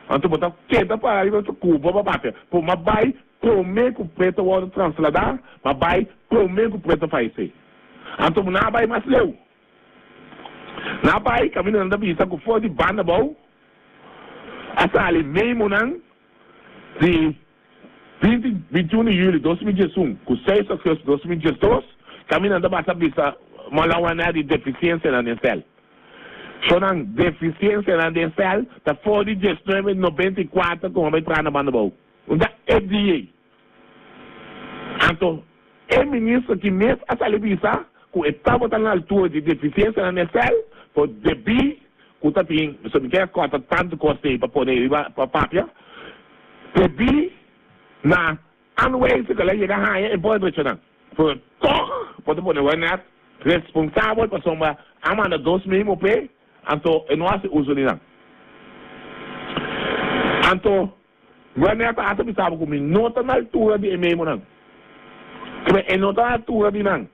Speaker 3: Anto bo ta keda para riba otro ku bo pa papia. Por m'a bai promé ku preto wòrdu trasladá, m'a bai promé ku preto fayesé. Anto nan a bai mas leu. Nan a bai kaminda nan ta bisa ku for di banda abou a sali memonan di binti bintiun di juli 2011 ku seis augustus 2012 kaminda nan ta basa bisa molawana di defisiensianan den sèl. Shownan defisiensianan den sèl ta for di diesnuebe 94 ku nan bai traha na banda abou. Un ta e dia ei. Anto e minister ki mes a sali bisa ku e tabata na altura di defisiensianan den sèl, pero debí ku ta tin, pasobra mi ke a kòrta tantu kos ei pa pone riba pa papia, debí na anwijzing ku el a yega haña e por a drecha nan. Pero tòg bo ta pone Wernet responsabel pasobra a manda dos memo p'e, anto e no hasi uso di nan. Anto. Werner ta hasta bisa bo ku mi no ta na altura di e memonan. Kibè e no ta na altura di nan.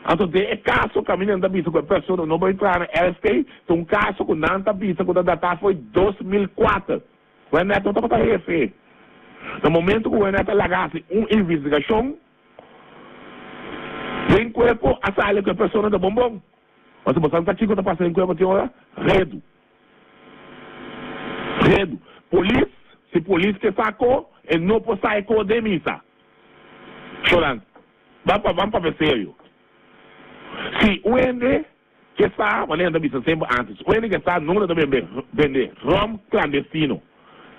Speaker 3: Anto den e kaso kaminda nan ta bisa ku e persona no bai traha na RST ta un kaso ku nan ta bisa ku ta datá for 2004. Werner no tabata hefe. Na momento ku Werner ta laga hasi un investigashon den kuerpo a sali ku e persona ta bon bon. Pasobra bo sa kiko ta pasa den kuerpo tin ora? Redu. Redu. Polis, si polis ke sa ko, e no por sa e ko den misa. Shoran, ban pa ban papia serio. Si un hende ke sa, manera nan ta bisa semper antes, un hende ke sa nunca ta bende bende rom clandestino.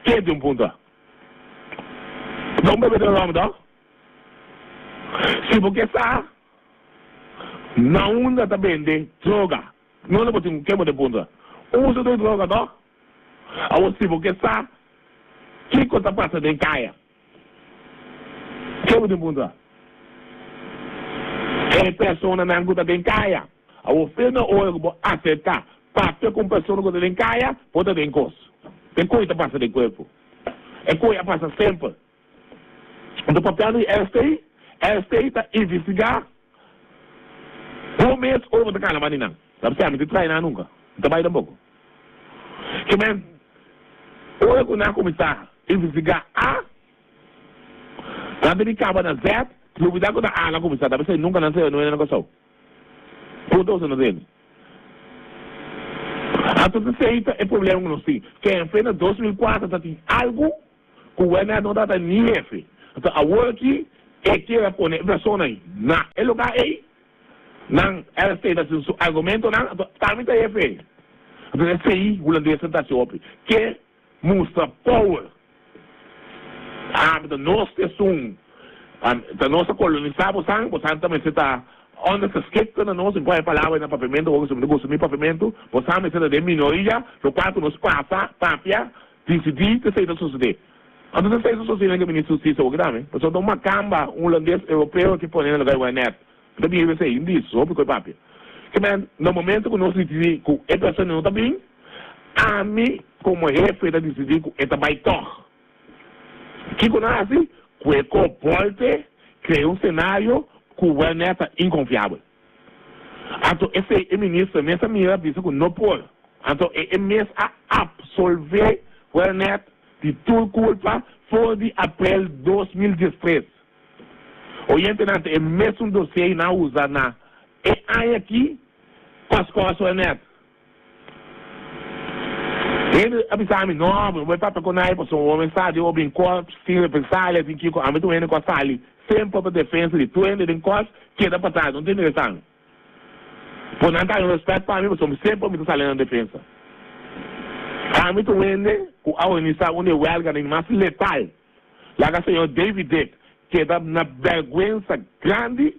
Speaker 3: Ke di un punta? Don bebe den rom toch? Si bo ke sa na unda ta bende droga. No no bo tin ke bo ta puntra. Uso di droga toch? Awor si bo ke sa kiko ta pasa den kaya, ke bo tin puntra? E personanan ku ta den kaya. Awor fe na ora ku bo aserka papia ku un persona ku ta den kaya, bo ta den kos. E koe ta pasa den kuerpo. E koe a pasa semper. Anto papiando di ST, ST ta investigá bo mes ora bo ta kana banda di nan. Ta p'esei ami ta trae nan nunka, mi ta bai tampoko. Ke men, ora ku nan a kuminsá investigá A. Nan ta bin kaba na Z, lubida ku ta A na kuminsá, ta p'esei nunka nan sera nuebe na Kòrsou. Punto boso no tende. Anto esei ta e problema ku nos tin. Kenfe na 2004 ta tin algu ku Werner no tabata ni hefe. Anto awor aki e kier a pone e persona ei na e lugá ei, nan RST ta haci su argumentonan, anto tambe ta hefe ei. Anto esei hulandesnan ta haci hopi. Ke mustra power. Ah, ta nos ta esun, ta nos a colonisa bosan, bosan ta mester ta ondergeschikte na nos, mi por haña palabra na papiamento awor mi ta gusta mi papiamento, bosan mester ta den minoria, locual cu nos pasa, papia, dicidi cu esey ta sucede. Anto ta esey ta sucede na Minister di Husticia awor tambe, pasobra ta un macamba, un hulandes europeo ke pone na lugar di Wernet. Mi ta bin riba esei, un dis, hopi ku e papia. Ke men, na momento ku nos disidí ku e persona no ta bin, ami komo hefe ta disidí ku e ta bai tòg. Kiko nan hasi? Ku e ko bòlte krea un senario ku wèlnè ta inkonfiabel. Anto esei e minister mes a mira bisa ku no por. Anto e e mes a apsolvé wèlnè di tur kulpa for di aprel 2013. Oyentenan ta e mesun dossier nan usa na e aña aki pa scoso e net. Hende a bisa mi, no, bo no por papia cu nadie pasobra un homen sa di obi in corps, tin represalia, tin kico. Ami ta un hende cu a sali semper pa defensa di tur hende den corps, keda patras, no tin interesan. Por nan ta haña un respet pa mi pasobra semper mi ta sali na nan defensa. Ami ta un hende cu a organisa un di e welganan mas letal. Laga señor David Dick keda na bèrgwensa grandi.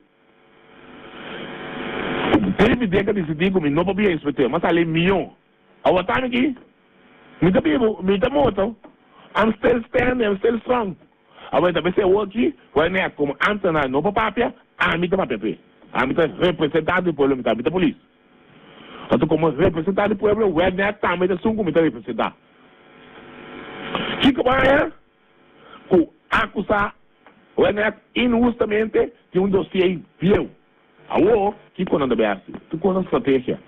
Speaker 3: David Dick a disidí ku mi no por bira inspektor. M'a sali mihó. Awor ta mi aki. Mi ta bibu, mi ta morto. I'm still standing, I'm still strong. Awor e ta pens'é awor aki, Werner, komo ámtenar no por papia, ami ta papia p'e. Ami ta representante di pueblo, mi ta, mi ta polis. Anto komo representante di pueblo, Werner tambe ta esun ku mi ta representá. Kiko bo haña ku akusá Werner inhustamente di un dosier bieu? Awor, kiko nan ta bai hasi? Tur kos ta strategia.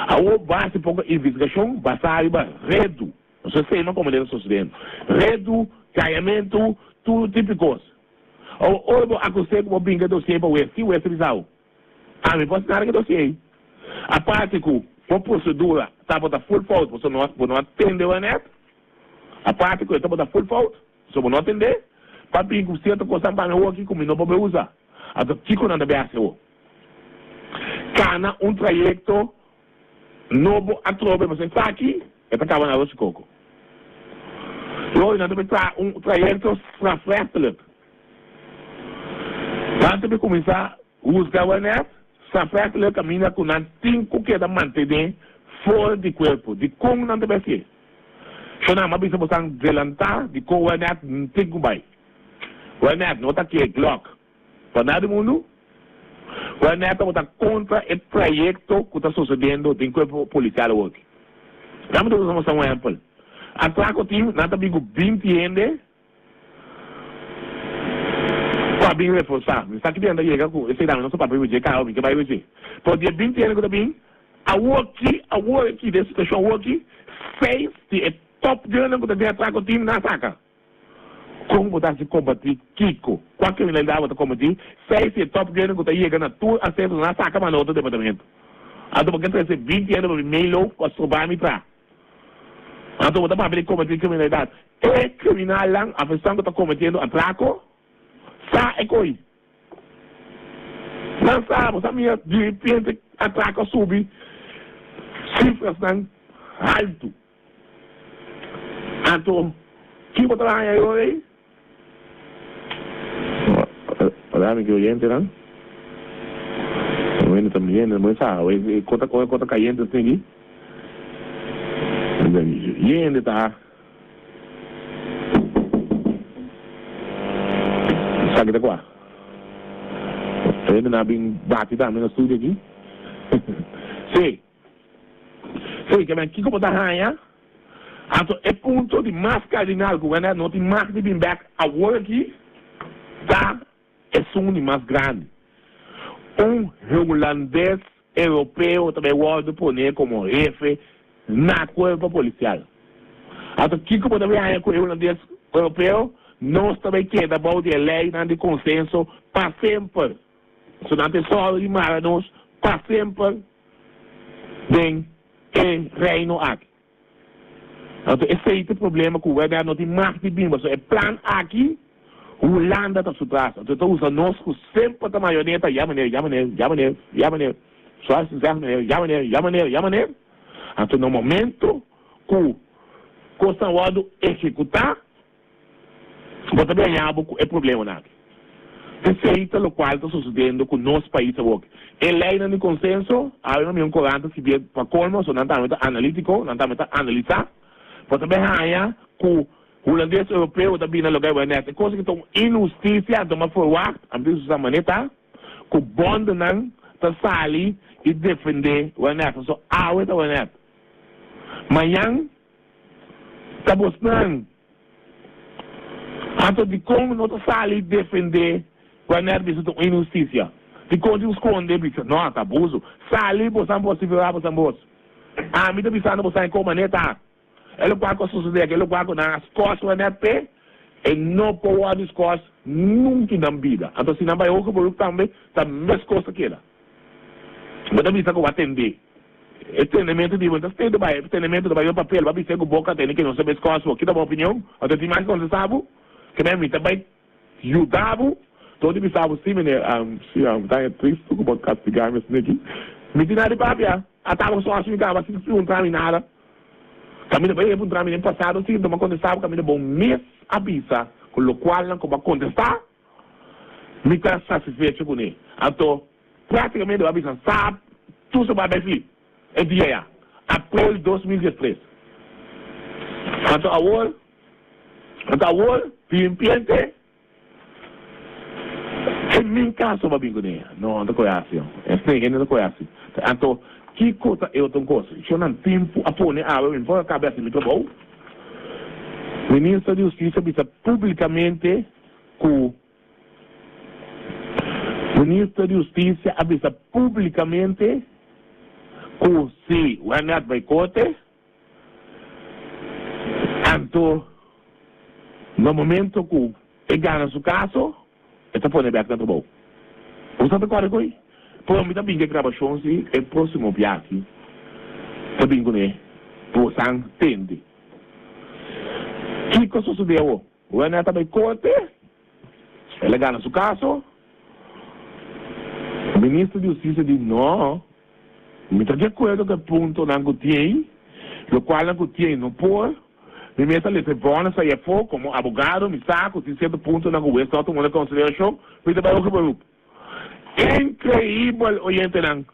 Speaker 3: Awor bo hasi poko investigashon basá riba redu. Nos a sema komo den ta sosodiendo. Redu, kayamentu, tur tipo di kos. Awor, ora bo akus'é ku bo brinka e dosier pa wes, ki wes ta bisa bo? Ami por hasi nada ku e dosier ei. Aparte ku bo prosedura tabata full fout pasobra bo no a tende Wernet. Aparte ku e tabata full fout pasobra bo no a tende. Pa bin ku sierto kosnan pa mi awoki ku mi no por bay usa. Anto kiko nan ta bay hasi awo? Kana un trayekto nobo atrobe pasobra esaki e ta kaba na aros di koko. Lo nan ta bay traha un trayekto strafrechtelijk. Nan ta bay kuminsá Husga Wernet strafrechtelijk kaminda ku nan tin ku keda mantené for di kuerpo. Dikon nan ta bai hasié? Shonam a bisa bosan delantá dikon Wernet tin ku bai. Wernet no ta ke Glock pa nada di mundu. Wernet tabata kontra e trayekto ku ta sosediendo den kuerpo polisial awoki. Nan mi ta usa bosan un ehèmpel. Atrako tin nan ta bin ku 20 hende. Ku a bin reforsá. Mi sa ki dia nan ta yega ku esei dame nos ta papia riba dje kaba mi ke bai riba dje. Pero di e 20 hende ku ta bin awoki, awor aki, den situashon awoki, seis di e top gunnan ku ta den atrako team nan a saka. Kon bo ta hasi kombatí kiko? Kua kriminalidat bo ta kombatí? Seis di e top gunnan ku ta yega na tur aseso nan a saka manda otro departamento. Anto bo ke trese 20 hende pa bin meiloof ku a stroba mi tra. Anto bo ta papia di kometí kriminalidat. E kriminalnan of esnan ku ta kometiendo atrako sa e koi. Nan sa, bo sa mira diripiente atrako a subi sifrasnan haltu. Anto ki bo ta haña e ora ei? Hola mi oyentenan. Bueno ta miendo bo sa e kota ora kota kayente asina aki. Yende ta Esaki ta kua? Hende nan a bin bati tambe na studio aki. Si. Sí, ke men kiko bo ta haña? Anto e punto di mas kardinal ku wende no tin mag di bin bek awor aki ta esun di mas grandi. Un hulandes europeo ta bai wòrdu pone komo hefe na kuerpo polisial. Anto kiko bo ta bai haña ku e hulandes europeo? Nos ta bai keda bou di e leinan di konsenso pa semper. So nan ta e sòru di mara nos pa semper den e reino aki. Anto esei ta e problema ku wèrdad no tin mag di bin pasobra e plan aki Hulanda ta su tras. Anto e ta usa nos ku semper ta marioneta, ya meneer, ya meneer, ya meneer, ya meneer, zoals u zegt meneer, ya meneer, ya meneer, ya meneer. Anto na momento ku kosnan wòrdu ehekutá, Bo ta gaña bo ku e problemanan aki. Esei ta lokual ta sosodendo ku nos pais awor. E leinan di konsenso, awe mi un korant ta skibie pa kolmo, so nan tambe ta analitiko, nan tambe ta analisá. Bo ta bin haña ku hulandes europeo ta bini na loke bo nèt. E kos aki ta un inhustisia, anto mi a ferwagt, ami ta usa manera ta, ku bondenan ta sali i defendé wènèt. Pasobra awe ta wènèt. Mañan Ta bosnan. Anto dikon no ta sali defende wanneer bisa ta un inhustisia? Dikon tin skonde bisa no ta abuso? Sali bosan vosiferá bosan bos. Ami ta bisando bosan e kon manera ta. E lokual ku a sosodé aki, e lokual ku nan a skòs wanneer p'e, e no por wòrdu skòs nunka nan bida. Anto si nan bai hoger beroep tambe, ta meskos ta keda. Bo ta bisa ku bo a tendé. E tendementu di bo no ta stende bai, e tendementu ta bai riba papel. Bo a bis'é ku boka tende ke no sa beskos bo. Kita bo opinion? Anto tin mas kontestá bo? Ke men mi ta bai yuda bo. Dor di bisa bo, Sí, meneer, sí, mi ta haña tristu ku bo a kastigá mi asina aki. Mi tin nada di papia. Ata bo sòsi mi kaba sin puntra mi nada. Kaminda bo a puntra mi den pasado sí, anto mi a kontestá bo kaminda bo mes a bisa ku lokualnan ku bo a kontestá. Mi ta satisfecho kuné. Anto, práktikamente bo a bisa sa tur sa bai flip e dia ya, aprel 2013. Anto awor, anto awor dirimpiente e min kaso bo a bin kuné. No, no ta koe hasi. Esei hende no ta koe hasi. Anto, kiko ta e otro kos? Shonnan tempu a pone awe, mi por a kaba hasi mi trabou. Minister di Hustisia a bisa públikamente. Ku Minister di Hustisia a bisa públikamente ku si Wernet bai korte, anto na momento ku e gana su kaso, e ta pone bèk na trabou. Bo sa ta kòrda ku ei? Pero mi ta bin ku e grabashon si e próksimo biaha ta bin kuné, bosan tende. Kiko a sosodé awor? Werner ta bai korte, el a gana su kaso. Minister di Hustisia di no, mi ta di akuerdo ku e puntonan ku tin ei, lokualnan ku tin ei no por. Mi mes a lesa e vònis ei afó, komo abogado mi sa ku tin sierto puntonan ku hues no a tuma na konsiderashon, mi ta bai hoger beroep. Inkreibel, oyentenan!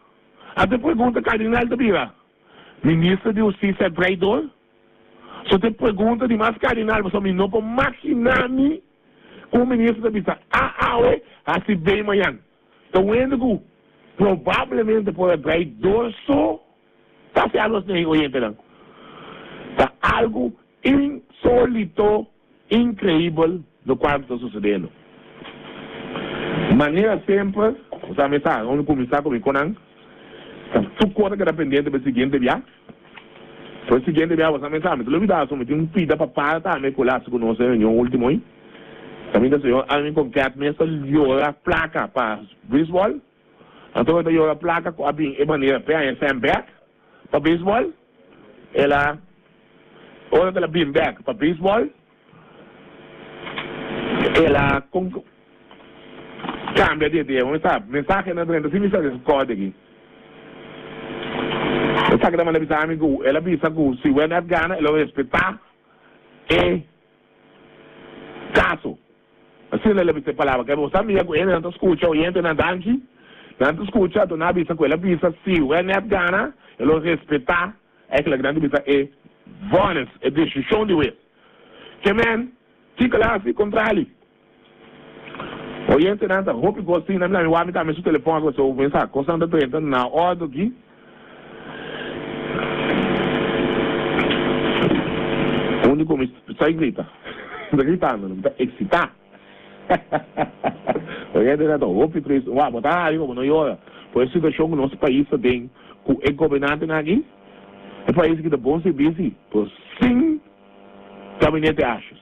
Speaker 3: Anto e pregunta kardinal ta bira, Minister di Hustisia traidor? So ta e pregunta di mas cardinal pasobra mi no por magina mi cu un minister ta bisa A awe haci B mañan. Ta un hende cu probablemente por a draai door so ta haci algo asina oyentenan. Ta algo insolito. Increibel locual cu ta sucedendo. Manera semper, bo sa mi sa, unda cuminsa cu mi conan, ta tur cos a keda pendiente pa e siguiente bia. Pa e siguiente bia bo sa mi sa, mi ta lubida so mi tin un pida pa para tambe cu el a haci cu nos den reunion ultimo ey. Caminda señor Armin Conquet mes ta yora placa pa baseball, anto e ta yora placa cu a bin e manera p'e haña sèn bek pa baseball. El a ora ku el a bin bek pa baseball, el a kambia di idea. Mi sa mensahenan drenta sin mi sa den kòrda aki. Esaki ta manda bisa mi ku el a bisa ku si Werner gana el lo respetá e kaso. Asina el a bisa e palabra. Ke bo sa mira ku hendenan ta skucha, oyentenan danki. Nan ta skucha, anto nan a bisa ku el a bisa si Wernet gana, e lo respetá eigenlijk nan ta bisa e vònis, e desishon di wes. Ke men, kiko el a hasi? Kontrali. Oyentenan ta hopi kos tin, nan mi wak mi tambe su telefòn aki pasobra mi sa kosnan ta drenta na òrdu aki. Úniko mi sa grita. Mi ta gritando, mi ta eksitá. Oye, ta hopi tristu. Wak, bo ta hari pa bo no yora. Por e situashon ku nos pais ta den ku e gobernantenan aki, e pais aki ta bon sirbisi, pero sin gabinete Asjes.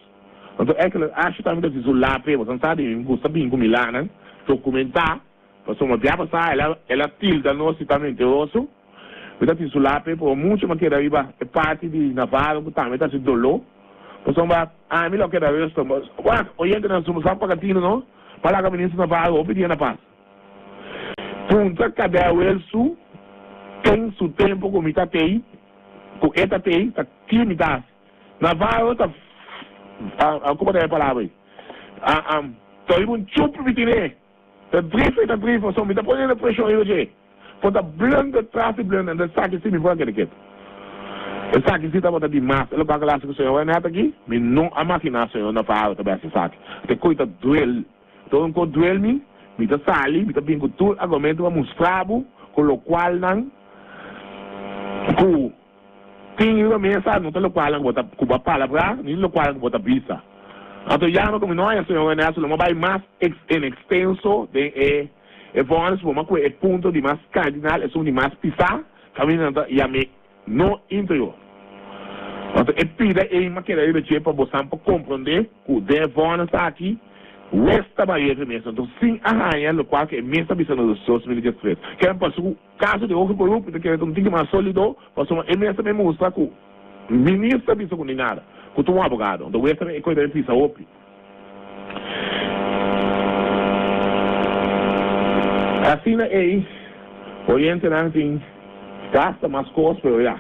Speaker 3: Anto Ekeler Asha tambe ta hasi su lape, boso sa di mi gusta bin ku mi lanan dokumentá, pasobra bia pasá el a el a tilda nos di ta mentiroso. Mi ta hasi su lape, pero mucho mi a keda riba e parti di Navarro ku tambe ta hasi doló, pasobra ami lo a keda resto. Wak, oyentenan su sa paga tinu no, pa laga minister Navarro hopi dia na pas. Puntra Kadewel su ten su tempu ku mi ta tei, ku e ta tei, ta ki mi ta hasi. Navarro ta como ta e palabra ei? Ta riba un chup mi tine. Ta drief ei ta drief pasobra mi ta poniendo presion riba dje. Por ta blunder tras di blunder enton esaki si mi por a keda ketu. Esaki si tabata di mas. E lokual ku a hasi ku señor Wernet aki, mi no a magina señor Navarro ta bai hasi esaki. Te koe ta duel. Todo un ko duel mi, mi ta sali, mi ta bin ku tur argumento pa mustra bo ku lokualnan ku. Tin riba mesa no ta lokualnan ku bo ta ku bo a palabrá ni lokualnan ku bo ta bisa. Anto yama ku mi no haña señor Ernesto lo mi a bai mas ex en extenso den e e vònis bo mi a kue e punto di mas kardinal esun di mas pisá kaminda nan ta yam'é no interior. Anto e pida ei mi a keda riba dje pa bosan por komprondé ku den e vònis aki wes ta bai riba e mesa anto sin a haña lokual ku e mes a bisa na 2013. Kier paso ku. Kaso di hoge beroep mi ta kere ta un tiki mas solido pasobra e mes ta bin mustra ku minister a bisa ku ni nada, ku ta un abogado. Anto wes tambe e koe ta bin pisa hopi. Asina ei oyentenan tin basta mas kos pero ya.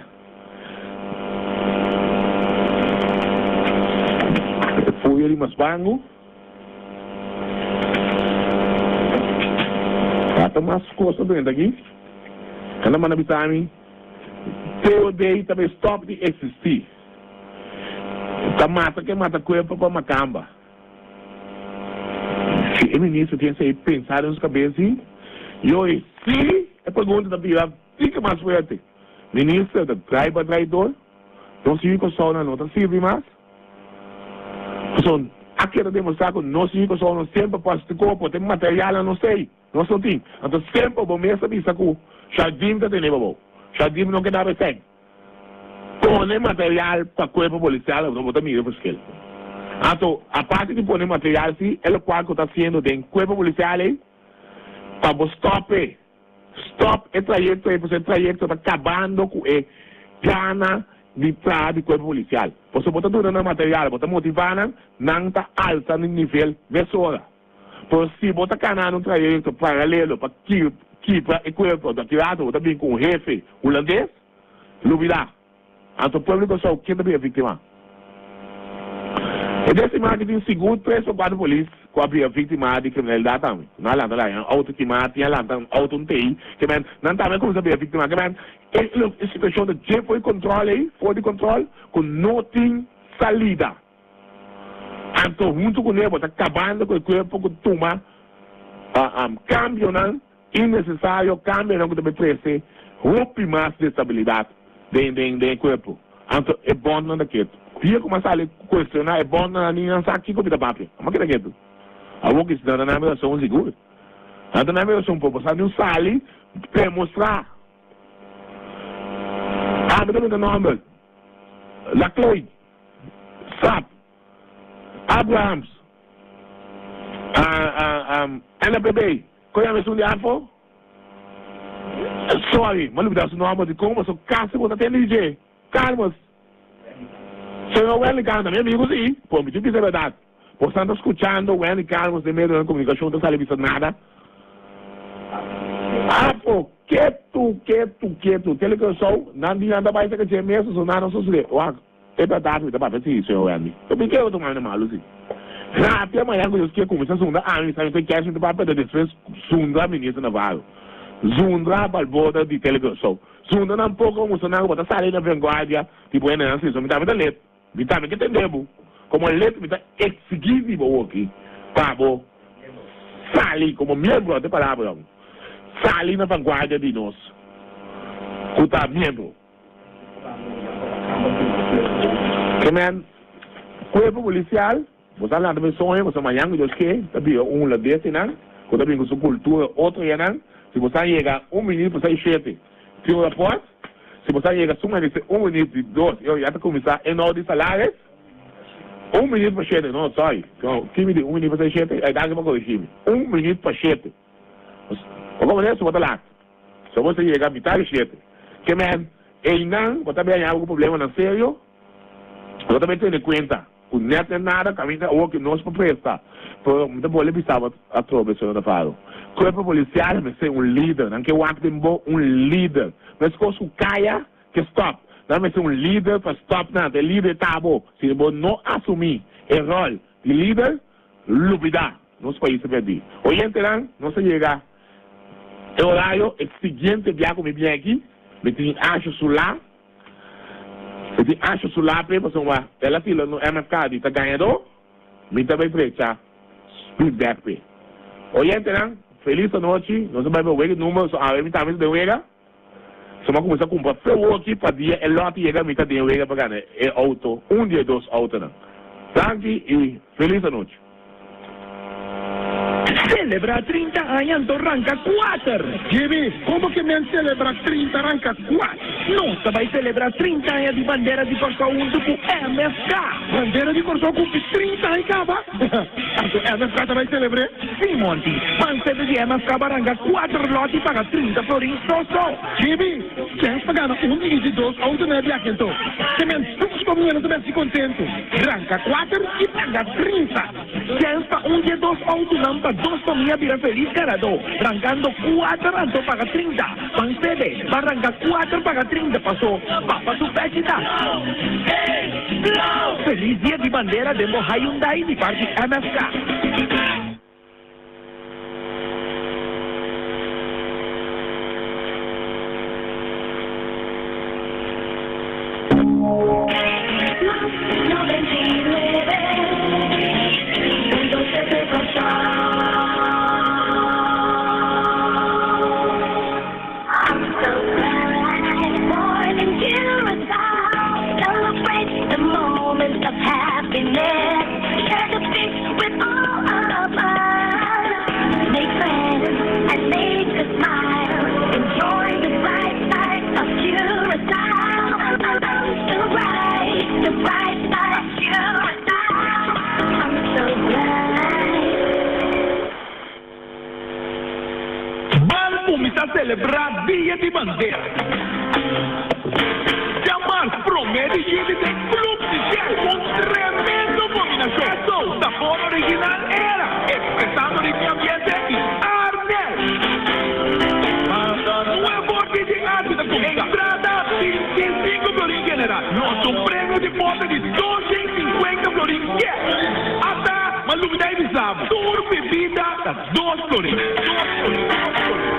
Speaker 3: E fuyo di mas bangu. Ata mas kos ta drenta aki. Nan a manda bisa mi, TOD ta bay stop di existi. Ta mata ke mata kuerpo pa makamba. Si e minister tin esei pensa den su kabes si, yoy si e pregunta ta bira tika mas fuerte. Minister ta drai pa traidor? Nos yu Kòrsounan no ta sirbi mas? Pasobra a keda demostrá ku nos yu Kòrsounan semper por hasi kopo, te materialnan nos ei, nos no tin. Anto semper bo mes a bisa ku Jardim ta tene pa bo. Jardim no keda besèn. Pone material pa kuerpo polisial anto bo ta mira e verschil. Anto aparte di pone material si, e lokual ku ta hasiendo den kuerpo polisial ei pa bo stòp e. Stop e trayecto ei pasobra e trayecto ta cabando cu e gana di traha di cuerpo policial. Pasobra bo ta duna nan material, bo ta motiva nan, nan ta alsa nan nivel mesora. Pero si bo ta cana un trayecto paralelo pa kibra e cuerpo, aki rato bo ta bin cu un hefe hulandes, lubida. Anto pueblo di Kòrsou ken ta bira víktima? E désima aki tin sigur tres o kuater polis ku a bira víktima di kriminalidat tambe. Nan a lanta laña un outo kimá, tin a lanta un outo un tei, ke men nan tambe a kuminsá bira víktima. Ke men e situashon ta dje for di kòntròl ei, for di kòntròl ku no tin salida. Anto huntu kuné bo ta kabando ku e kuerpo ku tuma kambionan. Innesesario kambionan ku ta bai trese hopi mas destabilidat den den den e kuerpo. Anto e bondnan ta ketu. Dia ku mi a sali kuestioná e bondnan a ni nan sa kiko mi ta papia. Mi a keda ketu. Awor ki nan ta na mi rason sigur. Nan ta na mi rason por bo sa ni un sali demostrá. Ami ta mira nòmber Laclay, Sap, Abrahams, NAPB. Kon yama esun di afo? Sorry, m'a lubida su nomber dikon paso kasi bo ta tende di dje. Carlos. Señor Wendy Carlos ta mi amigo si, pero mi tin bisa berdad. Bosan ta skuchando Wendy Carlos den medionan di komunikashon ta sali bisa nada? Afo, ketu, ketu, ketu. Tele Curaçao, nan di nan ta bai saka dje mes, paso nada no sosode. Wak. E bèrdat mi ta papia si, señor Wendy. Ta bin kere tuma mi na malu si. Rapia mañan ku Dios kier kuminsá zundra ami, mi sa mi ta kèsh mi ta papia ta despues zundra minister Navarro. Zundra Balboda di Tele Curaçao. Zundra nan poko mustra nan ku bo ta sali na vanguardia di bo hendenan si. So mi tambe ta let. Mi tambe ke tende bo. Komo let mi ta eksigí di bo awoki pa bo sali komo miembro, ante palabra, sali na vanguardia di nos ku ta miembro. Ke men kuerpo polisial, bo sa lanta men soño, bo sa mañan ku Dios ke, ta bira un hulandes einan, ku ta bin ku su kultura otro einan, si bo sa yega un minüt pa sai shete, tin un rapòrt, si bo sa yega su manise un minüt di dos, ya ta kuminsá e nou di salaris. Un minuut pa shete, no, sorry, ki mi di un minuut pa shete? Ay, danki pa corrigi mi. Un minuut pa shete. Bo como su bo ta laat. So bo ta yega mitad di shete. Ke men, eynan bo ta bay haña bo ku problemanan serio. Bo ta bay tene cuenta cu net net nada caminda awor cu nos por presta. Pero mi ta bolbe bisa bo atrobe, señor Navarro. Cuerpo policial mester un lider. Nan ke wak den bo un lider. Mescos cu caya ke stop. Nan mester un lider pa stop nan. E lider ta bo. Si bo no asumi e rol di lider, lubida. Nos pais ta perdi. Oyentenan, nos a yega e orario. E siguiente bia cu mi bien aki, mi tin Asho Sula. Mi tin Asho Sula p'e pasobra el a fila no MFK di ta gañador. Mi ta bay precha speed bek p'e. Oyentenan, felis anochi. Nos a bay pa wega number, so awe mi tambe ta den wega. So mi a cuminsa cumpra fewoki pa dia e lote yega mi ta den wega pa gana e auto, un di e dos autonan. Danki y feliz anochi.
Speaker 4: Celebra 30 aña anto ranca cuater!
Speaker 5: Jimmy, como ke men celebra 30 ranca cuater?
Speaker 4: Nos ta bay celebra 30 aña di bandera di Corsou hunto cu MFK!
Speaker 5: Bandera di Corsou cumpli 30 aña caba? Anto MFK ta bay celebr'é?
Speaker 4: Sí, Monty. Pan sede di MFK Barranca cuater lot y paga 30 florin so so.
Speaker 5: Jimmy, chens pa gana un di di dos auto na e biahe anto. Te men dos comiendo ta besi contento. Ranca cuater y paga 30.
Speaker 4: Chens pa un di e dos autonan pa dos famia bira feliz ganador. Rancando cuater anto paga 30. Ban sede, ban ranca cuater paga 30 paso papa su pechi ta. Feliz dia di bandera den bo Hyundai di parti MFK.
Speaker 8: Ban kuminsá selebrá Dia di Bandera. Djamars promé di yüli den Club di Shell. Un tremendo kombinashon. Esso, sabor original era, ekspresando ritmo i ambiente i Arnel. Nuevo DJ Archie ta kuminsá. Entrada 25 florin general. Nos un premio di bote di 250 florin cash. Ata, ma lubidá e bisa bo, tur bebida ta dos florin. Dos florin, dos florin.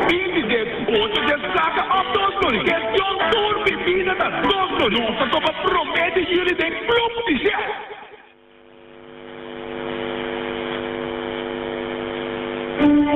Speaker 8: 20 dep, ocho dep saka òf dos florin. Kestion tur bebida ta dos florin. Nos ta topa promé di yüli den Club di Shell.
Speaker 9: Mama,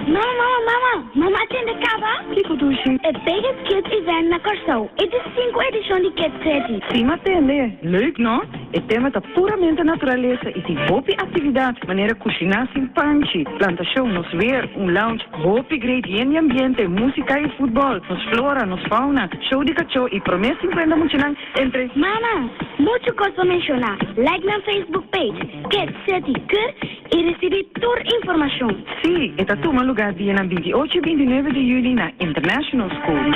Speaker 9: mama, mama, mama a tende caba?
Speaker 10: Kico dushi?
Speaker 9: E biggest kids event na Corsou, e di cinco edicion di Kids City.
Speaker 10: Si m'a tende, leuk no? E tema ta puramente naturalesa y tin hopi actividad manera cushiná sin panchi, plantacion, nos weer, un lounge hopi great yen di ambiente, musica y futbol, nos flora, nos fauna, show di cachó y prome 50 muchanan Entre.
Speaker 9: Mama, muchu kos pa menshoná. Like nan Facebook page, Kids City Cur, i risibí tur informashon.
Speaker 10: Sí, e ta tuma lugá dianan 28 i 29 di yüli na International School.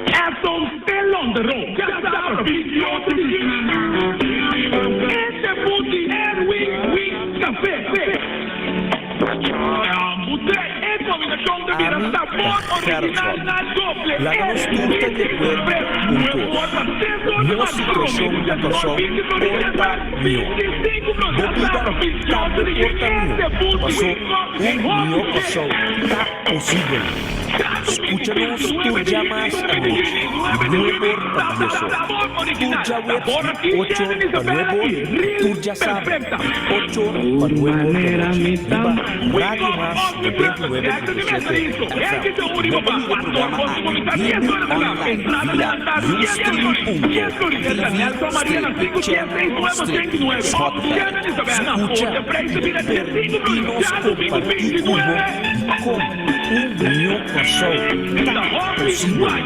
Speaker 8: Edson still on the road djasabra 28 di yüli. E debut di Airwing Wings Café.
Speaker 1: Ami ta Gerrit Schotte. Laga nos tur ta di akuerdo ku un kos, Nos situashon na Kòrsou por ta mihó. Bo bida tambe por ta mihó, pasó un mihó Kòrsou ta posibel. Skucha nos tur djamas anochi di nuebe or pa dies or, tur djaweps di ocho or pa nuebe or i tur. djasabra di ocho or pa nuebe or di anochi riba Radio Mas 99.7 FM.
Speaker 2: Bo por mira e programa aki bibu online via ustream.tv strepi channel strepi Schottegerrit.
Speaker 1: Skucha i permití nos kompartí ku bo dikon un mihó Kòrsou ta posibel.